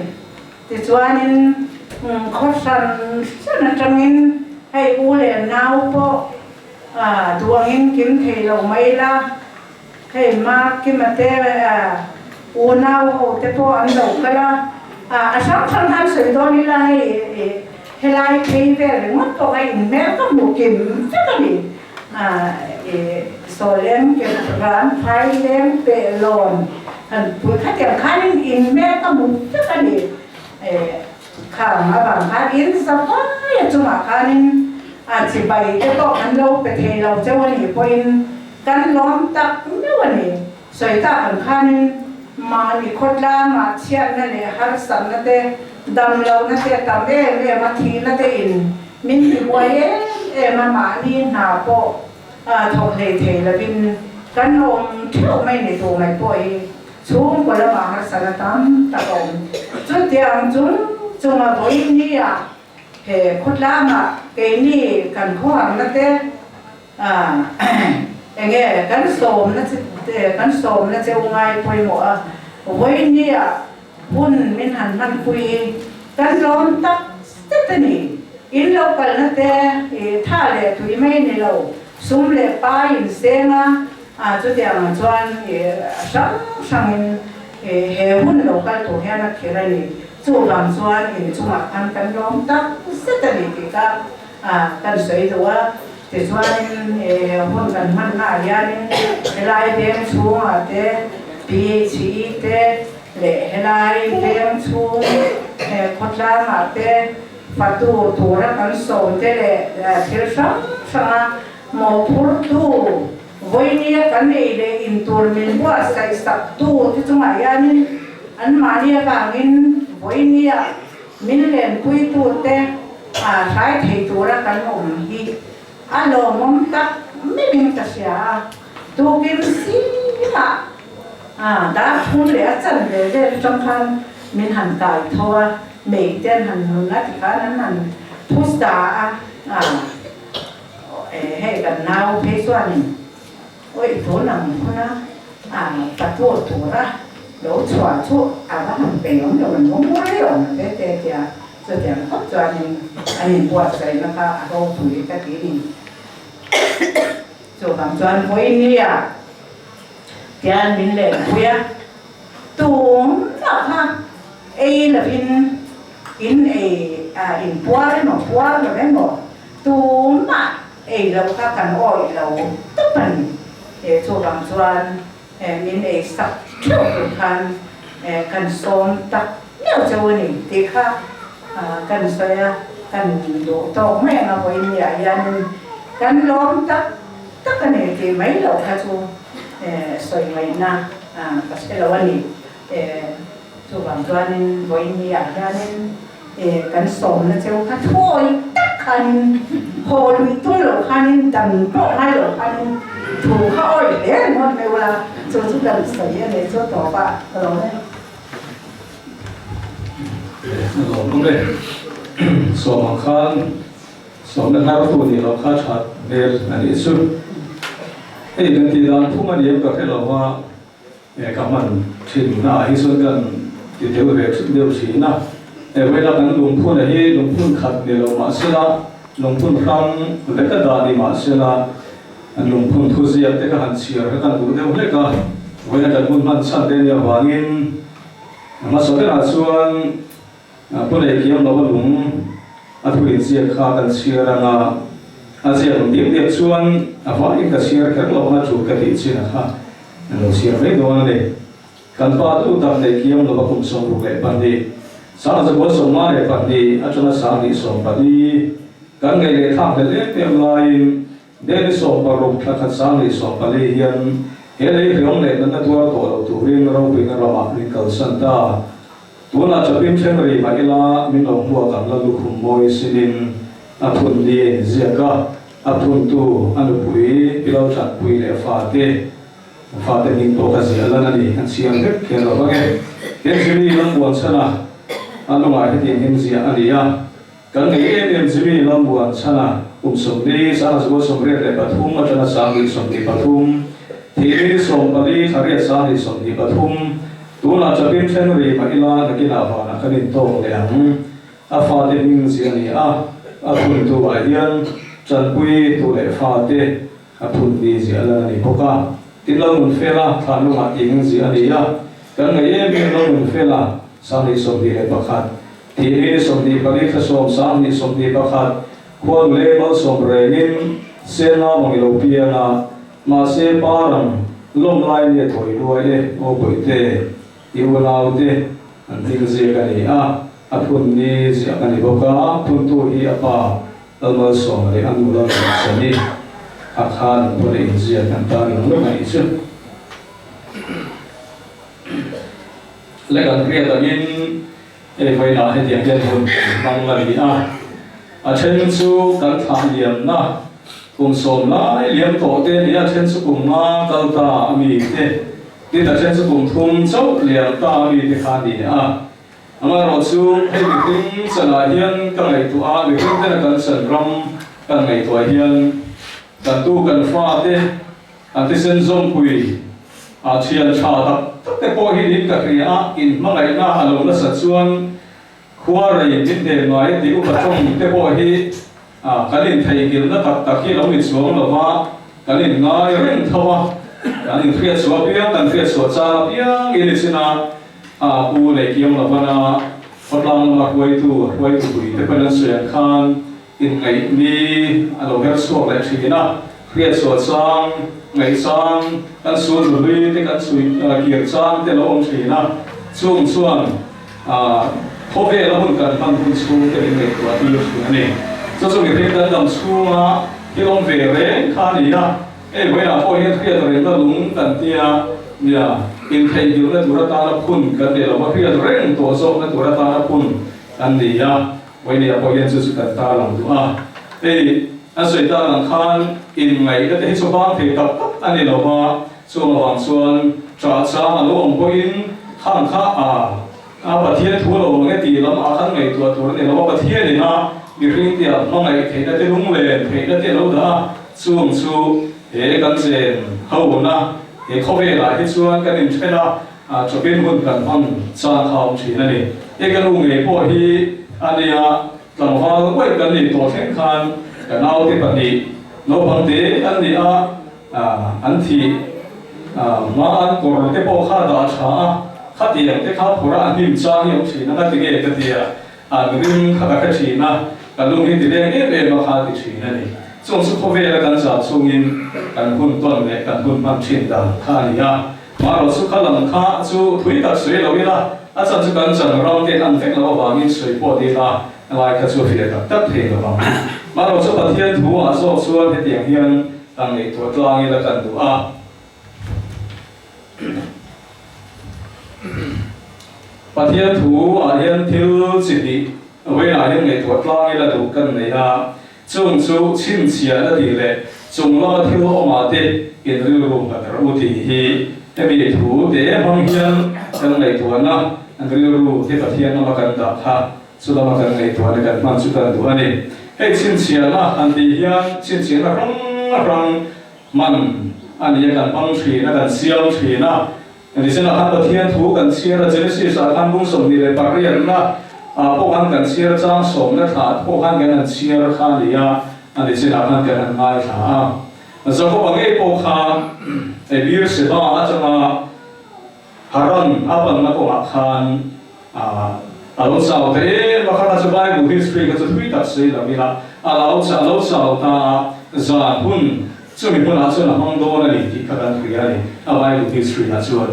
Tichuanin khaw hran hran atangin hei u leh nau pawh duangin kim thei lo mai la, hei Markima te unau ho te pawh an lo kal a, a hrang hrang khan sawi dawn ila hei helai phei vel ringawt pawh kha inhmel ka hmuh kim vek a ni. Saw leng kep ran phai leng peh lawn han pui khatiang khanin inhmel ka hmu vek a ni. Khang avang khan in zavai a chungah khanin a chibai te pawh kan lo pe thei lo cheu a nih pawhin kan lawm tak meuh a ni. Sawi tak ang khanin mahni khawtlangah chhiatna leh harsatna te, damlohna te a tam em em a, thihna te in min ti buai em em a, mahni hna pawh thawk hlei thei lovin kan awm theuh mai ni tur mai pawh hi chhungkaw lamah harsatna tam tak a awm. Chutiang chung chunga vawinia he khawtlangah keini kan khawharna te, Enge kan sawmna che kan sawmna che u ngai pawimawh a, vawinia hun min han hmanpui hi kan lawm tak zet a ni. In lo kalna te i tha leh tui mai ni lo, sum leh pai in seng a, chutiang ah chuan i hrang hrangin he hun lo kal tur hian a khir a ni. Chuvang chuan in chungah khan kan lawm tak zet a ni tih kha kan sawi duh a. Tichuanin he hun kan hmannaah hianin helai veng chhungah te PHE te leh helai veng chhung khawtlangah te fatu tura kan sawm te leh thil hrang hranga mawhphurtu vawinia kan ei leh in tur min buatsaih saktu te chungah hianin anmahni avangin vawinia Min lenpuitute hrai thei tura kan awm hi a lawmawm tak meuhin ka hria a, tukin zingah dar thum leh a chan ve vel atang khan min han kai tho a, mei te an han nun a tikhan an han phus ta a, hei kan nau phei chuanin Awih tun ang huna a patu tura lo chhuah chu a va han peih awm lo, an awm mual lo ang te te tia chutiang khawp chuanin an inbuatsaihna kha a ropui ka ti ni. Chuvang chuan vawinia tian min lenpui a, tumah kha ei lovin in ei inpuar emaw puar lo emaw Tumah ei loh kha kan awih lo tawp a ni. Chuvang chuan min ei sak theuh tur khan kan sawm tak meuh cheu a ni tih kha kan sawi a, kan duh tawk mai ang a vawiin hianin kan lawm tak tak a ni tih mai loh kha chu sawi ngaihna ka hre lo a ni. Chuvang chuanin vawiin hianin Kan sawmna cheu kha thawi tak khanin haw lui tum loh khanin dan pawh ngai loh khanin thu kha awih hle ringawt mai ula chu chu kan sawi a ni chu tawp ah ka lo e. A lawm awm e. Sawm ang khan sawmna hnar tu nih loh kha that hmel a nih chu. Hei kan tih dan phung a ni em ka hre lo va. He ka hman thinna ah hi chuan kan ti tel ve deuh thin a, he vawilah kan lungphun a hi lungphun khat ni lo mahsela lungphun hrang vek a dah ni mahsela an lungphun thuziak te ka han chhiar kha kan duh deuh hlek a, vawiina kan hun hman chhan te nia vangin hmasa berah chuan Pu Neihkiam lova lung a thu inziak kha kan chhiar ang a, a ziak ang diak diak chuan a vaiin ka chhiar kher lo anga tul ka tih chin a kha an lo chhiar mai dawn a ni. Kan pa tu tak Neihkiam lova kum 62, 1952 atanga 2014 kan ngaih leh thlak hlel em em laiin Deni 60 thla khat 2014 hian he lei hriawm leh natna tuar tawh lo turin ropuina ramah min kalsan ta. Tunah chapin then rih mah ila min lo hmuak ang la lukhum mawi sinin a phun ni a inziak a, a phuntu a nupui pi lo thatpui leh fate. Fate hming pawh ka ziah lan a ni, an chhiar vek kher lo vang e. He Jimmy Lambuan chhana a lungah hetiang hian ziah a ni a, Kan ngei em em Jimmy Lambuan chhana kum 40, 1983 atanga 2023, thihni 14, thla riat 2023, tunah chapin then ri mah ila nakinah vanah kan intawk leh ang. A fate hming ziah a ni a, a phuntu ah hian tanpui tu leh fate a phun ni ziah lan a ni bawk a. Tin lo nun fela thlan lungah tih ziah a ni a, kan ngaih em em lo nun fela 2021, thihni 24 thla 10 2021, khuanu leh malsawm rengin senna vang i lo piang a, mahse parang lawm lai ni a thawi luai e aw bawihte. I unaute an hming ziak a ni a, a phun ni ziak a ni bawk a, phuntu hi a pa Lalmalsawma leh a nu Lalmuansani a khan an pawn a inziak an tan ang lawk a nih chu. Lek an hriat angin hei vawiinah hetiang hian hun kan hmang a ni a, a then chu kan thlah liamna kum 10 lai liam tawh te a ni a, a then chu kum 5 kal ta a mi te. Tin, a then chu kum 3 chauh liam ta a mi te kha a ni a. Amaherawhchu, hei mihring chanah hian ka ngaihtuah a, mihring tena kan chan ram kan ngaihtuah hian kan tu kan fa te an thisen zawmpui a thian tha tak tak te pawh hi niin ka hria a, inhmangaihna a lo nasat chuan khua rei min hnem ngai tih upa tawng te pawh hi Kan intheihnghilhna tak tak hi lo ni chuang lo va, kan inngai reng tho a, kan inhriatchhuah apiang, kan hriatchhuah chang apiang in i chin a, a pu leh kiang lovana khawtlang lama hruaitu, hruaitu pui te pawhin an sawi ang khan inngaih ni a lo her chhuak leh thin a, hriatchhuah chang, ngaih chang, kan sul nului te kan chhui kir chang te lo awm thin a, chung chuan. Khawvela hun kan hman hun chhung te min ngaihtuah tir thin a ni. Chu chu mihring kan dam chhunga thil awm ve reng kha a ni a, hei vawiinah pawh hian hriat rengna lung kan tia nia, intheihnghilhna tur atana phun kan ni lo va, hriat reng tawh zawkna tur atana phun kan ni a, vawiinah pawh hian chu chu kan tarlang duh a. Hei a sawi tak ang khan inngaihna te hi chu bang thei tak tak a ni lo va, Chung avang chuan ṭah chang a lo awm pawhin khang kha a a Pathian thu lo ang e tih lam ah khan ngaihtuah tur a ni lo a, Pathian in a mihring te ah hmangaih theihna te lunglen theihna te a lo dah a, chung chu he kan chen ho na he khawvel ah hi chuan kan inthen a, chawpin hun kan hmang chang kha a awm thin a ni. Hei ka nu ngei pawh hi a nia tlangval uaih kan nih tawh thleng khan ka naute pahnih naupang te an ni a, An thih hma an kawr te pawh kha dah tha a, khatiang te kha phawrh a an hnim chang hi a awm thin a, ngati nge ka ti a, an ring kha ka hre thin a, ka lung hi ti leng em em a kha ti thin a ni. Chung chu khawvela kan zah chungin kan hun tawn leh kan hun hman thin dan kha a ni a, marawh chu kha lam kha chu thui tak sawi lo ila, a chan chu kan chan ram te an vek loh avangin sawi pawh ni ila lai kha chu a fiah tak tak thei lo ang. Marawh chu Pathian thu ah zawk chuan hetiang hian Kan ngaihtuah tlang ila kan duh a. Pathian thu ah hian thil chi hnih vawiinah hian ngaihtuah tlang ila duh kan nei a, chung chu chhinchhiahna tih leh chung lama thil awmah te in rilru nghat rawh u tih hi hemi thu te hmang hian kan ngaihtuahna an rilru hi Pathian lama kan dah kha Chu lama kan ngaihtuahna kan hman chu kan duh a ni. Hei chhinchhiahna han tih hian chhinchhiahna hrang hrang hman a ni a, kan hmang thin a, kan siam thin a. Nisenah khan Pathian thu kan chhiar a, Genesis ah khan bung 28 na ah pawh khan kan chhiar a, chang 10 na thla pawh khan kan han chhiar kha a ni a, a nisenah khan kan han ngaithla a. Jakob-a ngei pawh kha hei Beersheba atanga Haran a panna kawngah khan a lo chau ta em a, kha chu Bible history kha chu thui tak sawi lo ila, a lo a lo chau ta a, zan hun chumi hmunah chuan a hmang dawn a ni tih kha kan hria a ni, a Bible history ah chuan.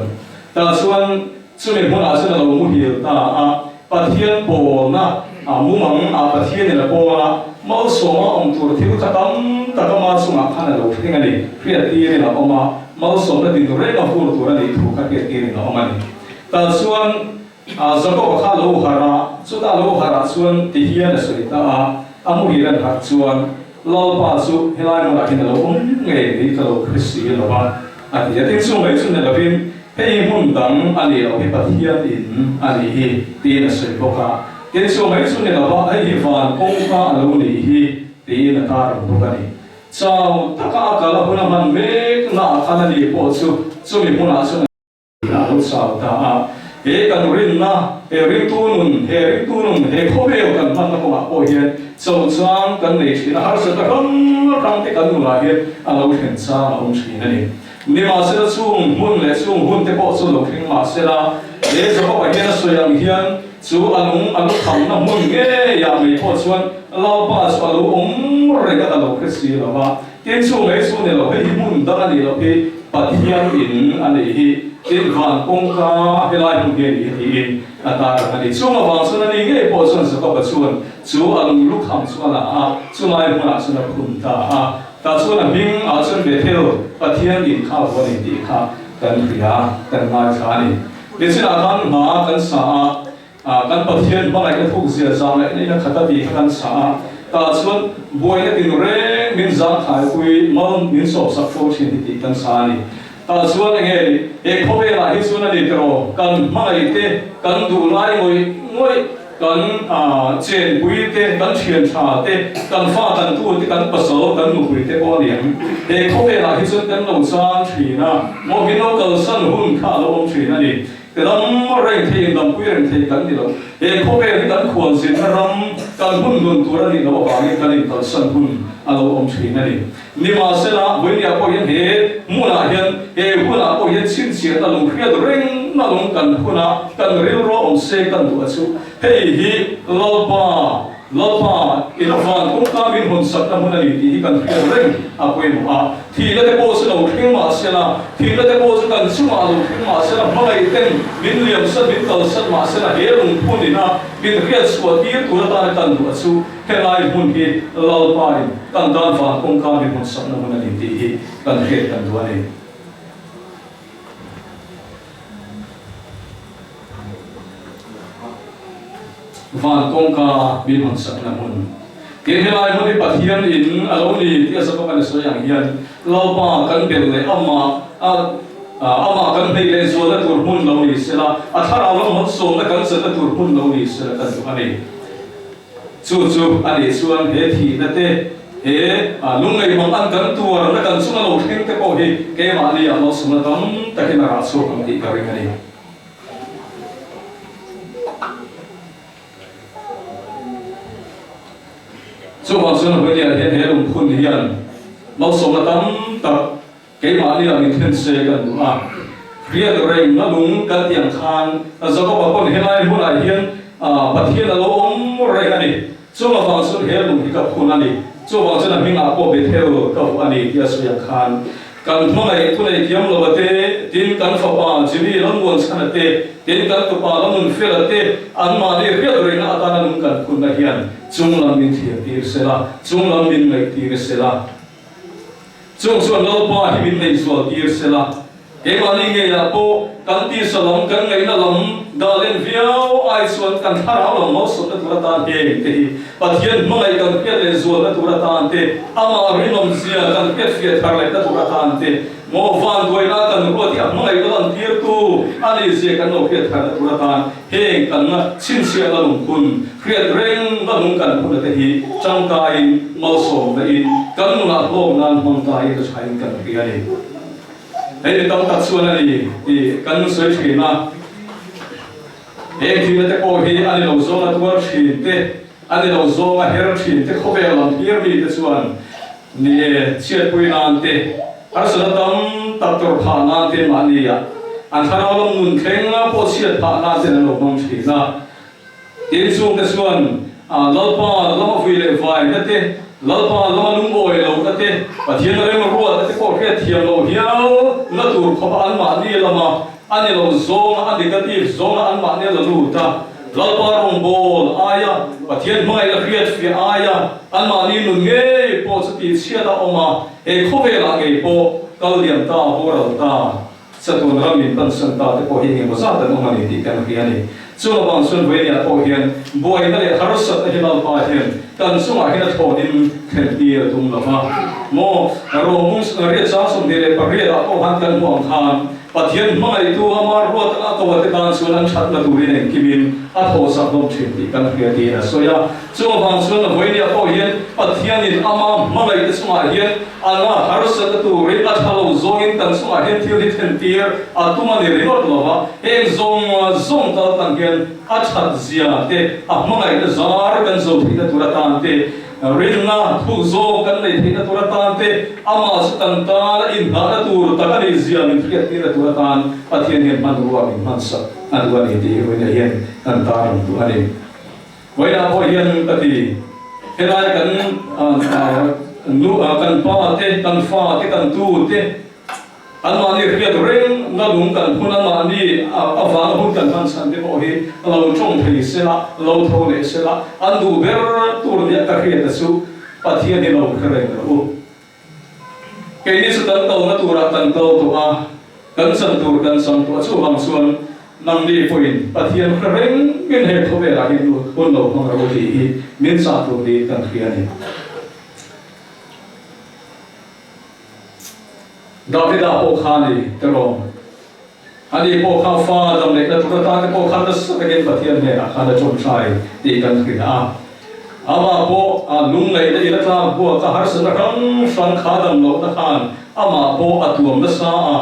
Tah chuan chumi hmunah chuan a lo muhil ta a, Pathian pawlna a mumang ah Pathianin a pawl a, malsawma awm tur thil kha tam tak ama chungah khan a lo thleng a ni, hriattirin a awm a, malsawmna din reng a vur tur a nih thu kha hriattirin a awm a ni. Tah chuan Jakob-a kha a lo harh a, chutah a lo harh ah chuan ti hian a sawi ta a, a muhil an harh chuan Lalpa chu helai hmunah hian a lo awm ngei mai ka lo hre si lo va. a ti a. Tin, chu mai chu ni lovin, Hei hmun dang a nih loh hi Pathian in a nih hi, tiin a sawi bawk a. Tin, chu mai chu ni lova, hei hi van kawngka a lo nih hi, tiin a tar ang bawk a ni. Chau taka a kal a hun a hman mek na ah khan a ni pawh chu chumi hmunah chuan a lo chau ta a. He kan rinna, he ringtu nun, he ringtu nun, he khawvel kan hmanna kawngah pawh hian cho chang kan nei thin a, harsatna hrang hrang te kan nunah hian a lo thlen chang a awm thin a ni. Nimahsela chung hmun leh chung hun te pawh chu lo thleng mahsela, he Jakob-a hian a sawi ang hian chu a lung a lu thamna hmun ngeiah mai pawh chuan Lalpa chu a lo awm reng a ka lo hre si lo va. Tin, chu mai chu ni lo, hei hi hmun dang a nih loh hi Pathian in a nih hi, tin van kawngka helai hmun hi a nih hi tiin a tar ang a ni. Chung avang chuan a ni ngei pawh chuan Jakob-a chuan chu a lung lu tham chu a la a, chulai hmunah chuan a phun ta a. Tah chuan a hming ah chuan Bethel, Pathian in kha vuan in tih kha kan hria, kan ngaithla a ni. Nichinah khan hma kan sa a, kan Pathian hmangaihna thuk zia zah ngaihna in a khat a tih kha kan sa a. Tah chuan buaina tin reng min zang thaipui mal min sawpsak fo thin hi tih kan sa a ni. Tah chuan enge ni, he khawvelah hi chuan a ni tiraw, kan hmangaih te, kan duh lai ngawih ngawih, kan chenpui te, kan thian tha te, kan fa kan tu te, kan pasal, kan nupui te pawh a ni ang. He khawvelah hi chuan kan lo chang thin a, maw min lo kalsan hun kha a lo awm thin a ni. Ka dam reng thei in dampui reng thei kan ni lo. He khawvel hi kan khualzinna ram, kan hun nun tur a nih loh avangin kan inkalsan hun a lo awm thin a ni. Nimahsela, Vawinia pawh hian he hmunah hian, he hunah pawh hian chhinchhiahna lung hriat rengna lung kan huna kan rilru awm se kan duh a chu. Hei hi Lalpa, Lalpa, in van kawngka min hawn sakna hmun a ni tih hi kan hriat reng a pawimawh a. Thihna te pawh chu lo thleng mahsela, thihna te pawh chu kan chungah lo thleng mahsela, hmangaih ten min liamsan, min kalsan mahsela he lungphun ina min hriat chhuah tir tur atana kan duh a chu helai hmun hi Lalpa in kan tan van kawngka min hawn sakna hmun a ni tih hi kan hriat kan duh a ni. Van kawngka min hawn sakna hmun. Tin, helai hmun hi Pathian in a lo ni tih a zawk kan sawi ang hian Lalpa kan belh leh amah a amah kan hneih leh zualna tur hmun lo ni sela, a thlarau lam hawn sawmna kan chenna tur hmun lo ni sela kan duh a ni. Chu chu a nih chuan he thihna te, he lungngaihmang an kan tuarna kan chunga lo thleng te pawh hi keimahni ah malsawmna tam takin a rah chhuak ang tih ka ring a ni. Chuvang chuan Vawinia hian he lungphun hian malsawmna tam tak keimahni ah min thlen se kan duh a. Hriat reng a lung kan tih ang khan Jakoba pawn helai hmunah hian Pathian a lo awm reng a ni. Chung avang chuan he lung hi ka phun a ni. Chuvang chuan a hmingah pawh Bethel ka vuah a ni tia sawi ang khan kan hmangaih thunei thiam lova te, tin kan fapa Jimmy Lalmuanchhana te, tin kan tupa Lalnunfela te anmahni hriat rengna atana lung kan phunna hian chunglam min thlir tir sela, chunglam min ngaih tir sela. Chung chuan Lalpa hi min neihzual tir sela, keimahni ngeiah pawh kan tisa lam kan ngaihna lam dah len viau ai chuan kan thlarau lam malsawmna tur atan heng te hi Pathian hmangaih kan hriat leh zualna tur atan te, amah rinawmzia kan hriat fiah thar lehna tur atan te, maw vanduaina kan ruat hi a hmangaih lo an tirtu a nihzia kan lo hriat tharna tur atan Heng kanna chhinchhiahna lungphun, hriat reng na lung kan phuna te hi tangkaiin, malsawmna in, kan nunah hlawk nan hmang ta hi ka thain kan hria a ni. Hei mi tam tak chuan a ni tih kan sawi thin a. Heng thihna te pawh hi a ni lo zawnga tuar thin te, a ni lo zawnga her thin te khawvel lam hlir mi te chuan ni e, chhiatpui nan te, harsatna tam tak tawrh phah nan te mahnia an thlarau lam nun thleng pawh chhiat phah nan ten an lo hmang thin a. Tin, chungte chuan Lalpa lama vui leh vaina te, Lalpa lama lungawi lohna te, Pathian remruatna te pawh hriatthiam loh hial na tur khawpa anmahni lama a ni lo zawnga a negative zawnga anmahni a la lut a. Lalpa rawngbâwl aia Pathian hmangaihna hriatfiah aia anmahni nun ngei pawh chu tihchhiat a awm a, he khawvelah ngei pawh kal liam ta, boral ta. Chatuan ram min pansan ta te pawh hi engemaw zat an awm a ni tih kan hria a ni. Chung avang chuan Vawinia pawh hian buaina leh harsatna hi Lalpa hian kan chungah hian a thlawnin thlentir a tum lo va. Maw Rawmung riat sang 28 ah pawh khan kan hmu ang khan Pathian hmangaihtu ama ruat a ko te tan chuan an thatna turin engkimin a thawhsak hlawm thin tih kan hria tiin a sawi a. Chung avang chuan Vawinia pawh hian Pathianin ama hmangaihte chungah hian a la harsatna turin a tha lo zawngin kan chungah hian thil hi thlentir a tum a ni ringawt lo va, heng zawng zawng kal tang hian a that zia te, a hmangaihna zar kan zo theihna tur atan te, rinna thuk zawng kan neih theihna tur atan te, amah chu kan tan a inhnahna tur tak a nih zia min hriattirna tur atan Pathian hian hmanrua min hmansak a duh a ni tih hi vawiinah hian kan tarlang duh a ni. Vawiinah pawh hian ka ti, helai kan nu, kan pa te, kan fa te, kan tu te, anmahni hriat reng na lung kan hun, anmahni avanga hun kan hman chhan te pawh hi lo tawng thei sela, lo tho leh sela, an duh ber tur nia ka hriat a chu Pathian hi lo hre reng rawh u. Keini chu kan kalna turah kan kal tawh a, kan chan tur kan chang tawh a, chuvang chuan nangni pawhin Pathian hre rengin he khawvelah hian hun lo hmang rawh u tih hi min chah tur niin kan hria a ni. Davida pawh kha a ni tiraw? Ani pawh kha fa dam lehna tur atan te pawh khan nasa takin Pathian hnenah khan a tawngtai tih kan hria a. Amah pawh a lungngaihna in a tlak buak a, harsatna hrang hrang kha dam lohna khan amah pawh a tuam nasa a.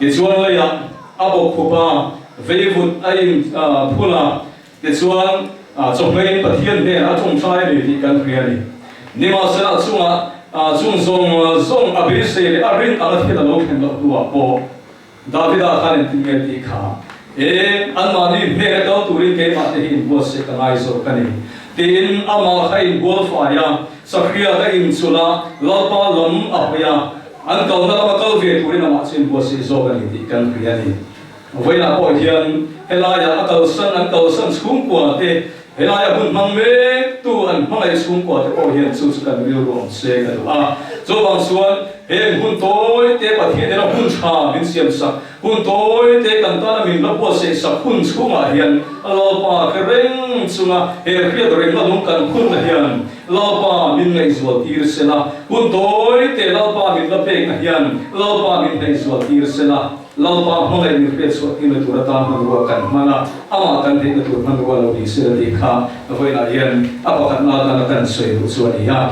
Tichuan leiah a bawk khup a, veivut a in phun a, tichuan chawhmeiin Pathian hnenah a tawngtai a ni tih kan hria a ni. Nimahsela a chungah chung zawng zawng a beisei leh a rin anga thil a lo thlen loh hnuah pawh Davida khan engtin nge tih kha e, anmahni hnena kal turin keimah te hi inbuatsaih ka ngai zawk a ni tiin amah kha inbual fai a, Sahria ka inchulh a, Lalpa lam a hawi a, an kalna lama kal ve turin amah chu inbuatsaih zawk a ni tih kan hria a ni. Vawiinah pawh hian helaiah a kalsan an kalsan chhungkua te, helaia hun hmang mek tu an hmangaih chhungkua te pawh hian chu chu kan rilru awm se ka duh a. Chuvang chuan heng hun tawi te Pathian ina hun tha min siam sak, hun tawi te kan tana min la buatsaih sak hun chhungah hian Lalpa khe reng chunga he hriat rengna lung kan phunna hian Lalpa min ngaihzual tir sela, hun tawi te Lalpa min la pekna hian Lalpa min ngaihzual tir sela. Lalpa hmangaih min hriat chhuah tirna tur atan hmanrua kan hman a, amah kan theihna tur hmanrua lo ni sela tih kha vawiinah hian a pakhatna atana kan sawi duh chu a ni a.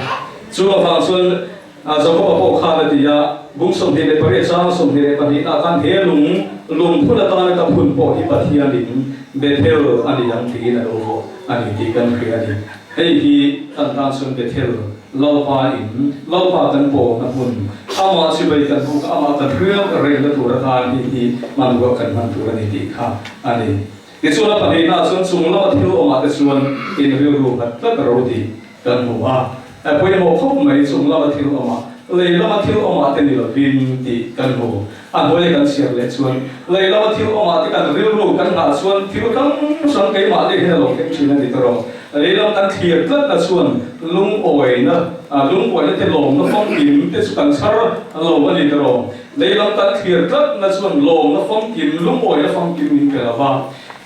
Chu avang chuan Jakoba pawh khan a ti a, Bung 28 chang 22 ah khan he lung lungphun atana ka phun pawh hi Pathianin Bethel a ni ang tiin a lo vuah a ni tih kan hria a ni. Hei hi kan tan chuan Bethel Lalpa in Lalpa kan pawmna hmun, amah chibai kan buk a, amah kan hriat rengna tur atan hi hi hmanrua kan hman tur a ni tih kha a ni. Tichuan a pahnihnaah chuan chung lama thil awmah te chuan in rilru nghat tlat ro tih kan hmu a. A pawimawh khawp mai chung lama thil awmah, lei lama thil awmah te ni lovin tih kan hmu. A hnuaia kan chhiar leh chuan lei lama thil awmah te kan rilru kan nghah chuan thil hrang hrang keimah leh hian a lo thleng thin a ni ta rawh. Lei lam kan thlir tlatna chuan lungawina, lungawina te lawmna famkim te chu kan chhar lo a ni ta rawh. Lei lam kan thlir tlatna chuan lawmna famkim, lungawina famkim min pe lo va.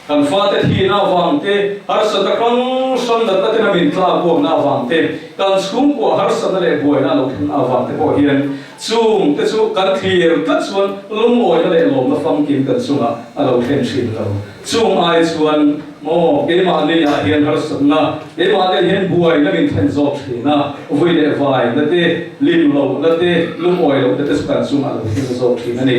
Kan fate thihna avang te, harsatna hrang hrang natna tena min tlak buakna avang te, kan chhungkua harsatna leh buaina a lo thleng avang te pawh hian chung te chu kan thlir tlat chuan lungawina leh lawmna famkim kan chungah a lo thlen thin lo. Chung ai chuan maw keimahni ah hian harsatna, keimahni ah hian buaina min thlen zawk thin a, vui leh vaina te, lim lohna te, lungawi lohna te chu kan chungah a lo thleng zawk thin a ni.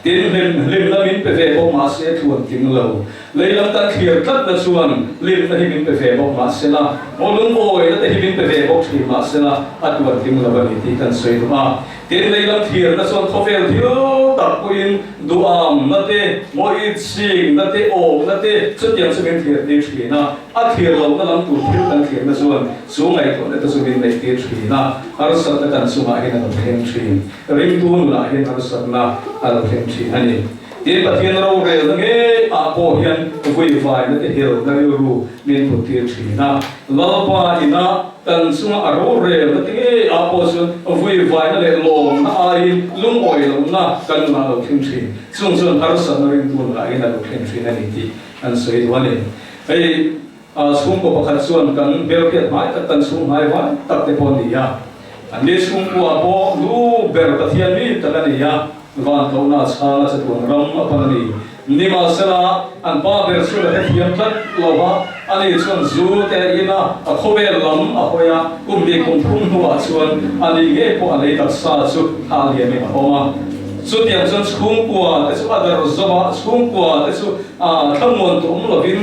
Tin, hlim hlimna min pe ve bawk mah se thuan tling lo. Lei lam kan thlir tlatna chuan hlimna hi min pe ve bawk mah se la, maw lungawina te hi min pe ve bawk thin mah se la, a tuan tling lo a ni tih kan sawi duh a. Tin, lei lam thlirna chuan khawvel thil tak pawhin duhamna te, maw itsikna te, awkna te chutiang chu min thlir tir thin a. A thlir lohna lam tur thil kan thlirna chuan chu ngaihtuahna te chu min neih tir thin a, harsatna kan chungah hian a lo thleng thin. Ringtu nunah hian harsatna a lo thleng thin a ni. Tin, Pathian rorelna ngei ah pawh hian vuivaina te helna rilru min put tir thin a. Lalpa ina kan chunga a rorelna te ngei ah pawh chuan vuivaina leh lawmna aiin lungawi lohna kan nunah a lo thleng thin. Chung chuan harsatna ringtu nunah hian a lo thleng thin a ni tih kan sawi duh a ni. Hei chhungkaw pakhat chuan kan hmelhriat hmai tak kan chhung hnai vai tak te pawh a ni a. An ni chhungkua pawh nu ber Pathian mi tak a ni a. Van kohna a chhang a chatuan ram a pan a ni. Nimahsela, an pa ber chu la hrethiam tlat lo va, ani chuan zu te a in a, a khawvel lam a hawi a, kum hnih kum thum hnuah chuan ani ngei pawh a lei taksa chu thah liamin a awm a. Chutiang chuan chhungkua te chu a darh zo a, chhungkua te chu thlamuan tu awm lovin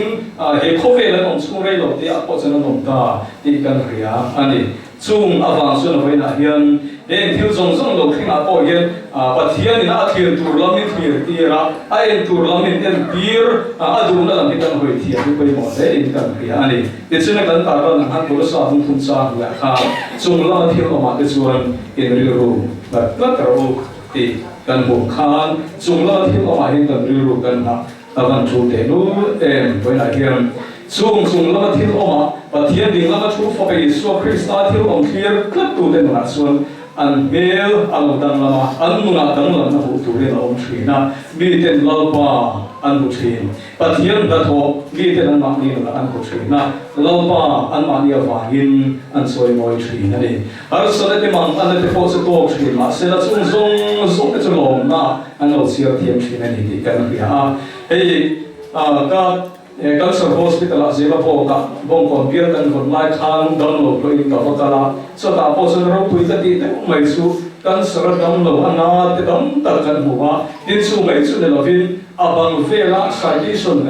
he khawvel an awm chhung rei lo tih ah pawh chuan an awm ta tih kan hria a ni. Chung avang chuan vawiinah hian heng thil zawng zawng lo thlengah pawh hian Pathianin a thlir tur lam in thlir tir a, a en tur lam in en tir a duhna lam hi kan hawi thiam hi pawimawh hle in kan hria a ni. Tichuan kan tarlan ang khan Kolosa bung thum chang hnuaiah khan chung lama thil awmah te chuan in rilru nghat tlat rawh u tih kan hmuh khan chung lama thil awmah hian kan rilru kan nghah A van thu teh lul em? Vawiinah hian chung chung lama thil awmah Pathian ding lama thu fapa Isua Krista thil awm thlir tlat tute nunah chuan an hmel a lo danglam a, an nunah danglamna hmuh turin a awm thin a, miten Lalpa an hmu thin. Pathian hnathawh miten anmahni nunah an hmu thin a, Lalpa anmahni avangin an chawimawi thin a ni. Harsatna te mang anna te pawh chu tawk thin mahse la chung zawng zawng te chu lawmna an lo chhiar thiam thin a ni tih kan hria a. Hei ka Cancer Hospital ah Zela Bawk ah Bawngkawn bial kan vawn lai khan damlo pawhin ka va kal a, chutah pawh chuan ropui ka tih deuh mai chu cancer a damlo a na te tam tak kan hmu a, tin chu mai chu ni lovin a bang vela citation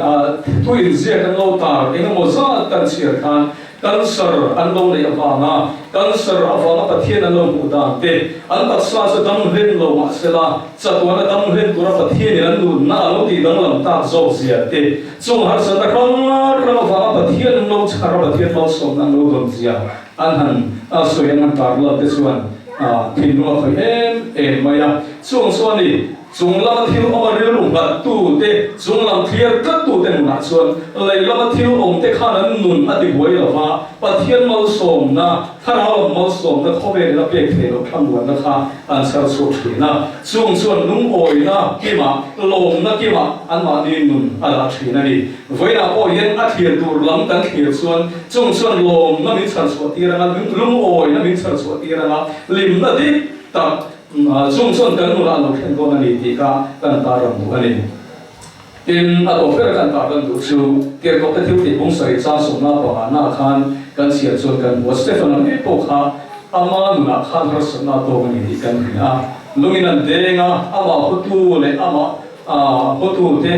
thu inziak an lo tar engemaw zat kan chhiar khan Cancer an lo neih avanga cancer avanga Pathian an lo hmuh dan te, an taksa chu dam hlen lo mah sela, chatuana dam hlen tura Pathianin an nunna a lo tih danglam tak zawk zia te, chung harsatna hrang hrang avanga Pathian an lo chhar a Pathian malsawmna an lo dawn zia an han sawi an han tarlan te chuan thinlung a khawih em em mai a. Chung chuan i. Chung lama thil awm a rilru nghattute, chung lam thlir tlattute nunah chuan lei lama thil awmte khan an nun a ti buai lo va, Pathian malsawmna, thlarau lam malsawmna khawvelin a pek theih loh thlamuanna kha an chhar chhuak thin a. Chung chuan lungawina kimah, lawmna kimah anmahni nun a dah thin a ni. Vawiinah pawh hian a thlir tur lam kan thlir chuan chung chuan lawmna min chhar chhuah tir anga, lungawina min chhar chhuah tir anga, hlimna dik tak, Chung chuan kan nunah a lo thlen dawn a ni tih kha kan tarlan duh a ni. Tin, a tawp ber kan tarlan duh chu Tirhkohte thil tih bung sarih chang sawmna pangana khan kan chhiar chuan kan hmu a, Stefan-a ngei pawh kha ama nunah khan harsatna a tawk a ni tih kan hria a. Lungin an deng a, amah hutu leh amah hawtute,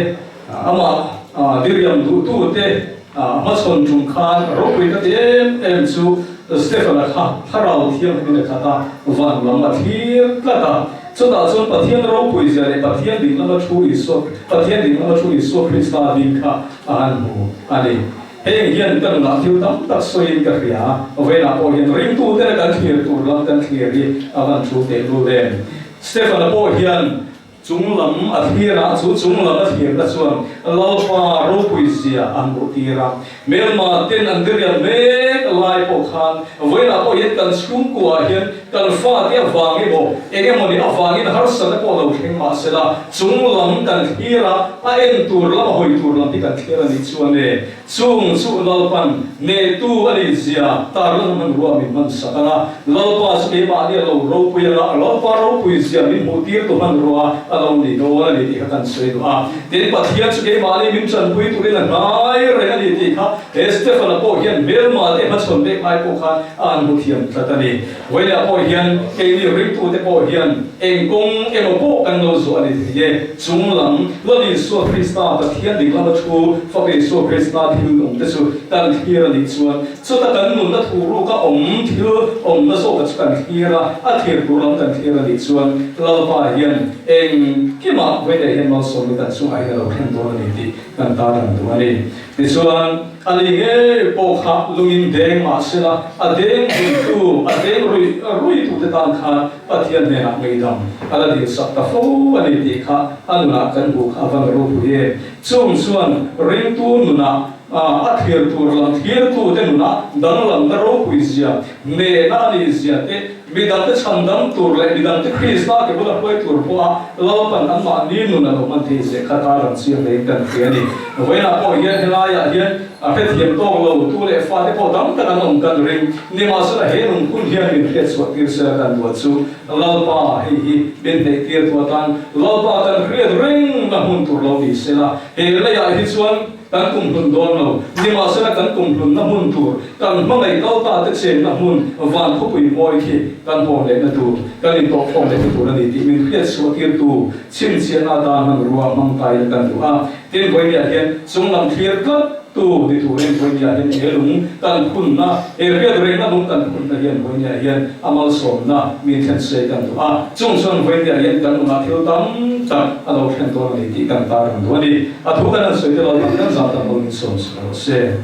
amah diriam duhtute hmachhawn tum khan ropui ka ti em em chu Stefan-a kha thlarau thianghlimin a khat a, van lam a thlir tlat a. Chutah chuan Pathian ropui zia leh Pathian ding lama thu Isua, Pathian ding lama thu Isua Krista ding kha a han hmu a ni. Heng hian ka nunah thil tam tak sawiin ka hria a, vawiinah pawh hian ringtute kan thlir tur lam kan thlir hi a van thu tehlul em. Stefan-a pawh hian Chung lam a thlir a, chu chung lam a thlirna chuan Lalpa ropui zia an hmuh tir a. Hmelma ten an diriam mek lai pawh khan vawiinah pawh hian kan chhungkuaah hian kan fate avang emaw eng emawni avangin harsatna pawh lo thleng mah sela chung lam kan thlir a, a en tur lam a hawi tur lam hi kan thlir a nih chuan e Chung chu Lalpan neitu a nih zia tarlan hmanrua min hman sak ang a, Lalpa chu keimahni a lo ropui ang a, Lalpa ropui zia min hmuh tirtu hmanrua a lo ni dawn a ni tih kha kan sawi duh a. Tin, Pathian chu keimahni min tanpui turin a hnai reng a ni tih kha he Stefan-a pawh hian hmelma te hmachhawn mek lai pawh khan a han hmu thiam tlat a ni. Vawilah pawh hian keini ringtute pawh hian eng kawng emaw pawh kan lo zuah a ni thei e. Chung lam, Lal Isua Krista, Pathian dik lama thu, Fapa Isua Krista thil awmte chu kan thlir a nih chuan, chuta kan nunna thu ruka awm thil awmna zawka chu kan thlir a, a thlir tur lam kan thlir a nih chuan Lalpa hian engkimah vawilah hian malsawmna kan chungah hian a lo thlen dawn a ni tih kan tarlan duh a ni. Tichuan, a ni ngei pawh kha lungin deng mah sela, a deng ruitu, a deng rui ruitute tan khan Pathian hnenah ngaihdam a la dilsak ta fo a ni tih kha a nunah kan hmuh kha a van ropui em. Chung chuan ringtu nunah a thlir tur lam thlirtute nunah danglamna ropui zia, nehna a nih zia te, midangte chhandam tur leh midangte Krista ke bula hruai tur pawha Lalpan anmahni nun a lo hman thei zia kha tarlang chiang hlein kan hria a ni. Vawiinah pawh hian helaiah hian a hrethiam tawk lo tu leh fate pawh tam tak an awm kan ring. Nimahsela he nunphun hian min hriatchhuah tir sela kan duat chu Lalpa hei hi min hneih tir tu atan Lalpa kan hriat reng na hmun tur lo ni sela he leiah hi chuan kan kum hlun dawn lo. Nimahsela kan kum hlun na hmun tur kan hmangaih kal ta te chen na hmun van khawpui mawi khi kan hawn leh na tur kan intawhkhawm leh na tur a ni tih min hriatchhuah tir tu chhinchhiahna atan hmanrua hmang ta ila kan duh a. Tin, Vawinia hian chunglam thlir tlat tu ni turin Vawinia hian he lung kan phunna, he riat rengna lung kan phunna hian Vawinia hian a malsawmna min thlen se kan duh a. Chung chuan Vawinia hian kan nunah thil tam tak a lo thlen dawn a ni tih kan tar ang duh a ni. A thu kan han sawi te lo tak kan zah tam lo min sawm suh rawh se.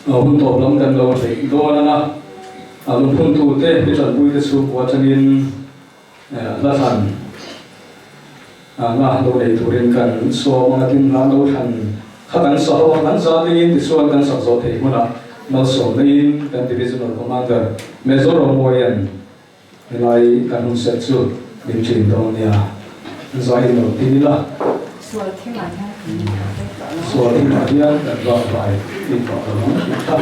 Hun tawp lam kan lo hleih dawn ang a, a lungphuntute pi tanpuite chhungkua atangin hla thlan na lo nei turin kan sawm ang a, tin hla lo thlan kha kan sa ho a, kan za dingin tichuan kan sak zawh theih hunah malsawm neiin kan Divisional Commander Major Romawia'n Helai kan hun set chu min ṭin dawn nia, zai lo tin ila. Sual thimah hian kan vak vai tawh lo. Sual thimah hian kan vak vai tih tawh lo ang tih kha.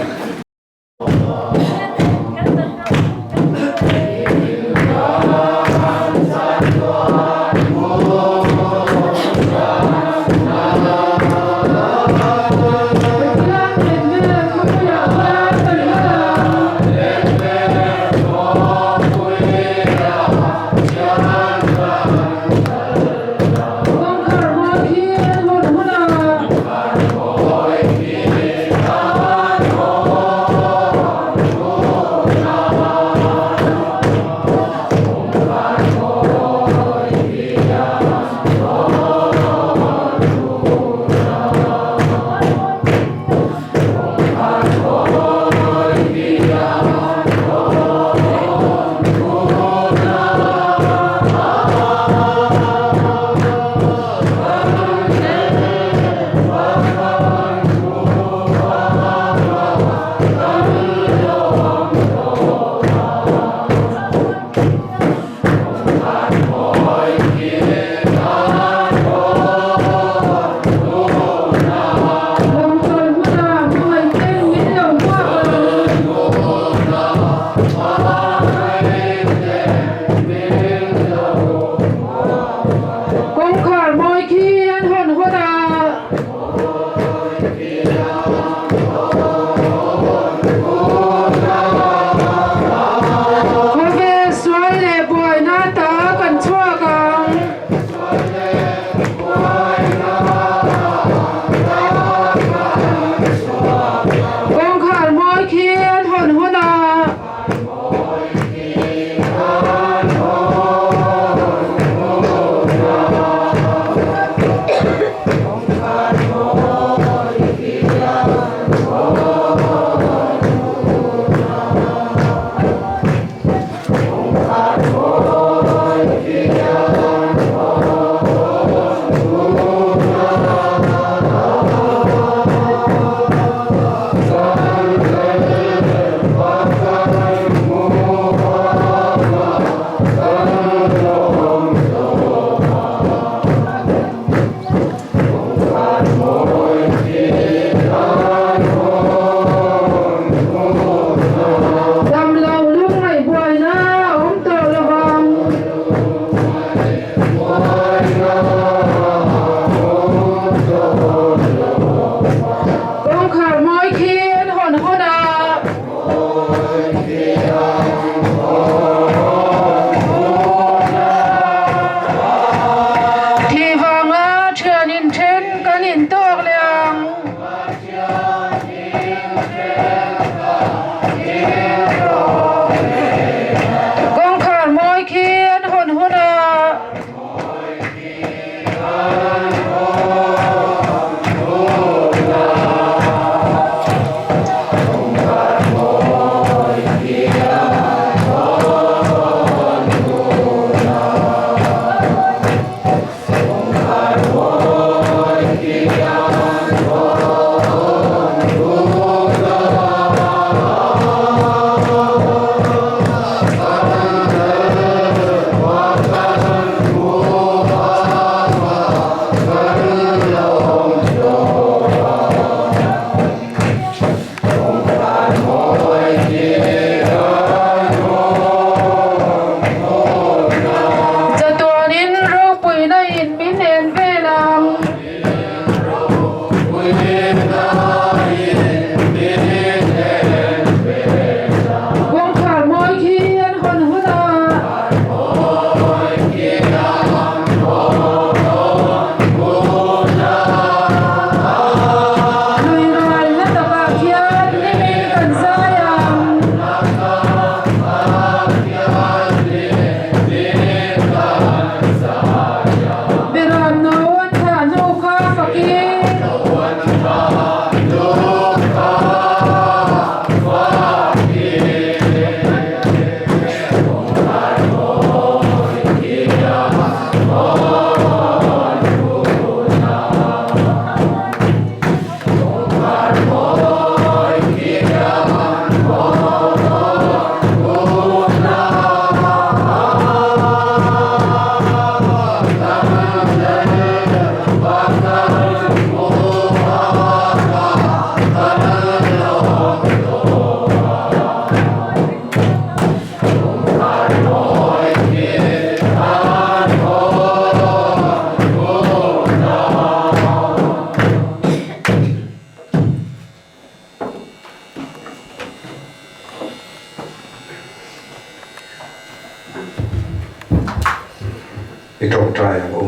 I tawngtai ang u.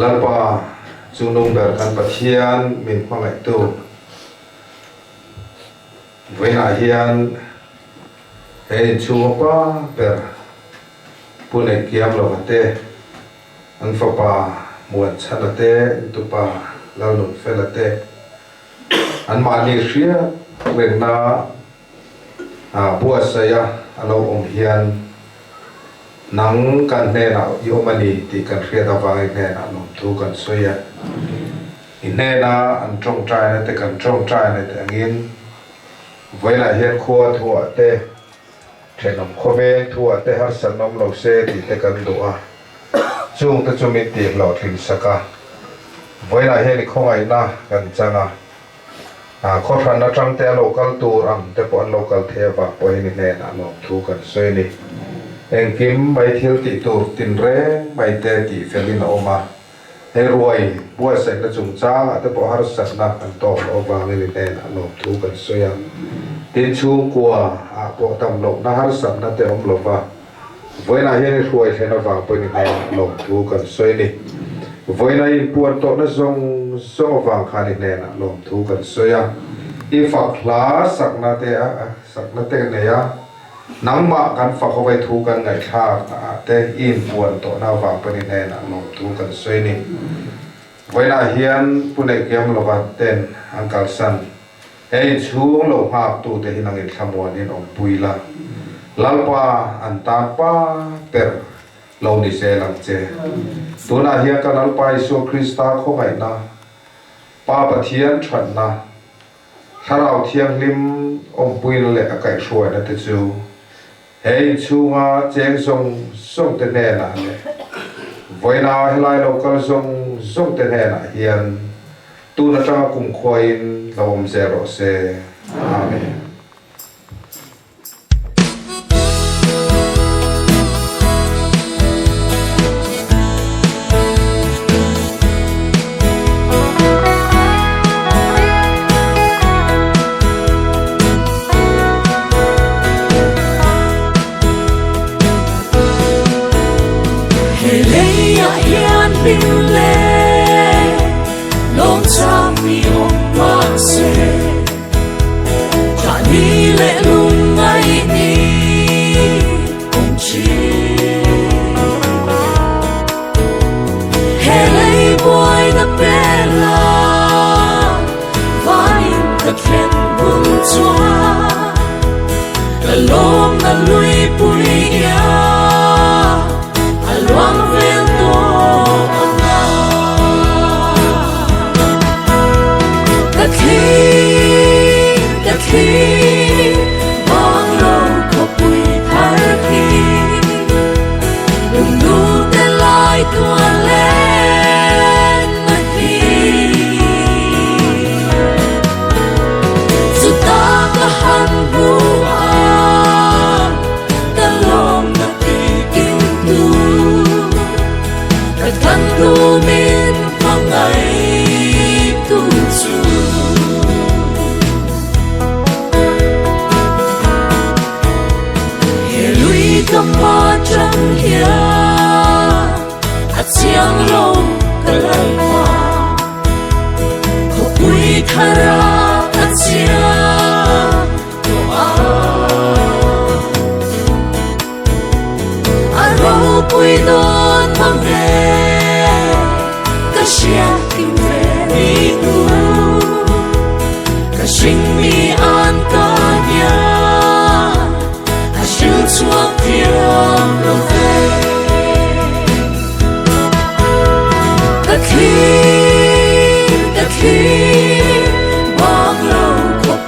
Lalpa Chungnung ber kan Pathian min hmangaihtu vawiinah hian he inchhunga pa ber Pu Neihkiamlova te, an fapa Muanchhana te, an tupa Lalnunfela te, anmahni hriat rengna buatsaih a a lo awm hian nang kan hnenah i awm a ni tih kan hriat avang i hnenah lawmthu kan sawi a. I hnena an tawngtaina te kan tawngtaina te angin vawiinah hian khua thuah te, thenawm khawveng thuah te harsatna awm lo se tih te kan duh a, chung te chu min tih hlawhtlin sak a. Vawiinah hian i khawngaihna kan chang a. Khawhran atang te a lo kal tur ang te pawh an lo kal thei avang pawhin i hnenah lawmthu kan sawi a ni. Engkim mai thil tih tur tinreng mai te tih felin a awm a, hei ruai buatsaihna chungchangah te pawh harsatna kan tawk loh avangin i hnenah lawmthu kan sawi a. Tin, chhungkua ah pawh tam lohna harsatna te awm lova, Vawiinah hian i hruai thlen avang pawhin i hnenah lawmthu kan sawi a ni. Vawiinah i inpuan tawhna zawng zawng avang khan i hnenah lawmthu kan sawi a. I fak hla sakna te a sakna te nei a, nangmah kan fak ho vai thu kan ngaihthlak na ah te i inpuan tawhna avang pawhin i hnenah lawmthu kan sawi a ni. Vawiinah hian Pu Neihkiam Lova ten an kalsan. He inchhung lo nghaktute hi nangin thlamuanin awmpui la, Lalpa an tan pa ber lo ni zel ang che. Tunah hian ka Lalpa Isua Krista khawngaihna, Pa Pathian thatna, Thlarau Thianghlim awmpuina leh a kaihhruaina te chu he inchhunga cheng zawng zawng te hnenah leh vawiina helai lo kal zawng zawng te hnenah hian tun atanga kumkhuain lo awm zel rawh se. Amen. He leiah hian hlim le lawm chang mi awm mah se Thah ni leh lungngai ni awm thin He lei buaina pela Vanin ka thlen hun chuan Ka lawm na lui pui ia A luang vel tawh ang a Ka thlir, ka thlir Banglo khawpui thar khi Lungnu te lai tuan len na hi Chuta ka han hmu a Ka lawm na ti kim tu Ka than tu min hmangaih tu chu He lui ka hma tang hian a chiang lo ka lalpa Khawpui thar a ka chiang tawh a A ropui dawn mang e ka hriat kim ve ni tu Ka hring mi an ka hian a hril chhuak thiam lo ve. Ka thlir, ka thlir, bang lo khawp.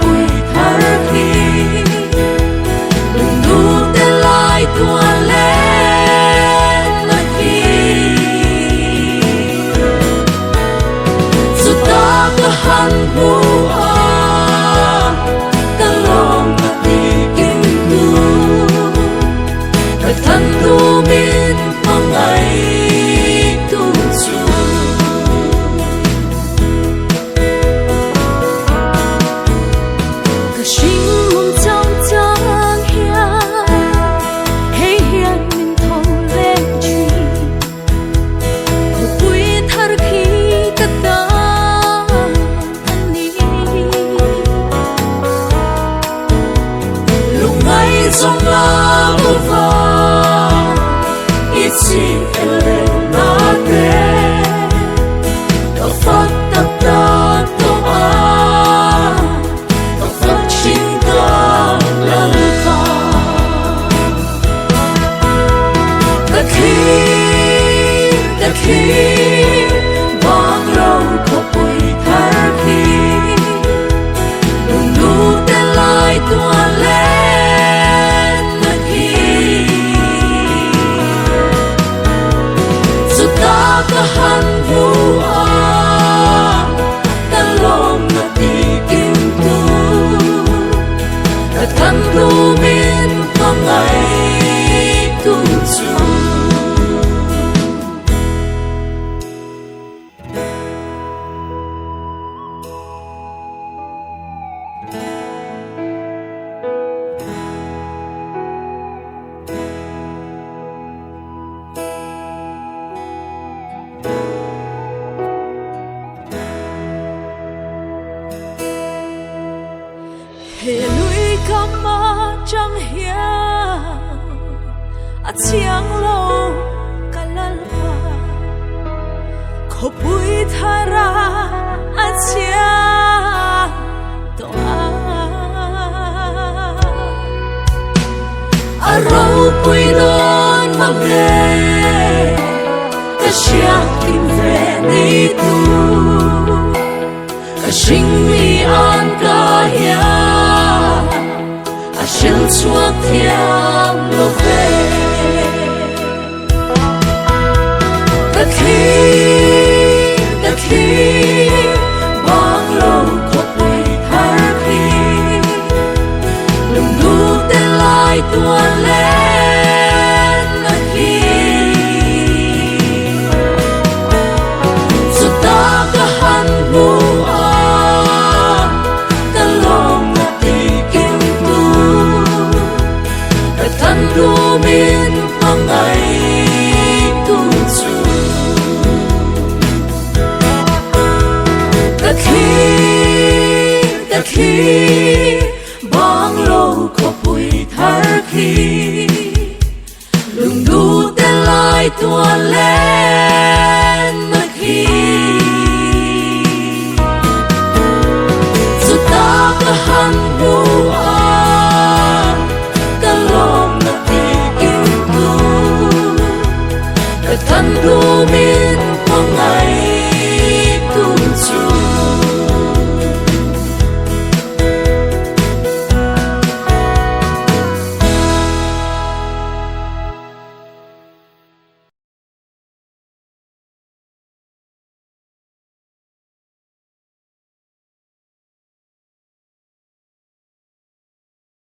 zawng a bo va, i chi el reng na te ka fak tak tak tawh a, ka fak thin ka Lalpa. Ka thlir, ka thlir, banglo khawpui thar khi, lungnu te lai tuan len na khi. Chuta ka han hmu a, ka lawm na ti kim tu, ka than lu min hmangaih tu chu. He lui kam atang hian a chiang lo ka Lalpa, khawpui thara a chiang tawh a. A ropui dawn mang e, ka hriat kim ve ni tu, ka hring mi an ka hian a hril chhuak thiam lo ve. Ka thlir, ka thlir, banglo khawpui thar khi, lungnu te lai tuan len na khi. Chuta ka han hmu a, ka lawm na ti kim tu, ka than lu min hmangaih tu chu. Ka thlir, ka thlir, banglo khawpui thar khi, lungnu te lai tuan len.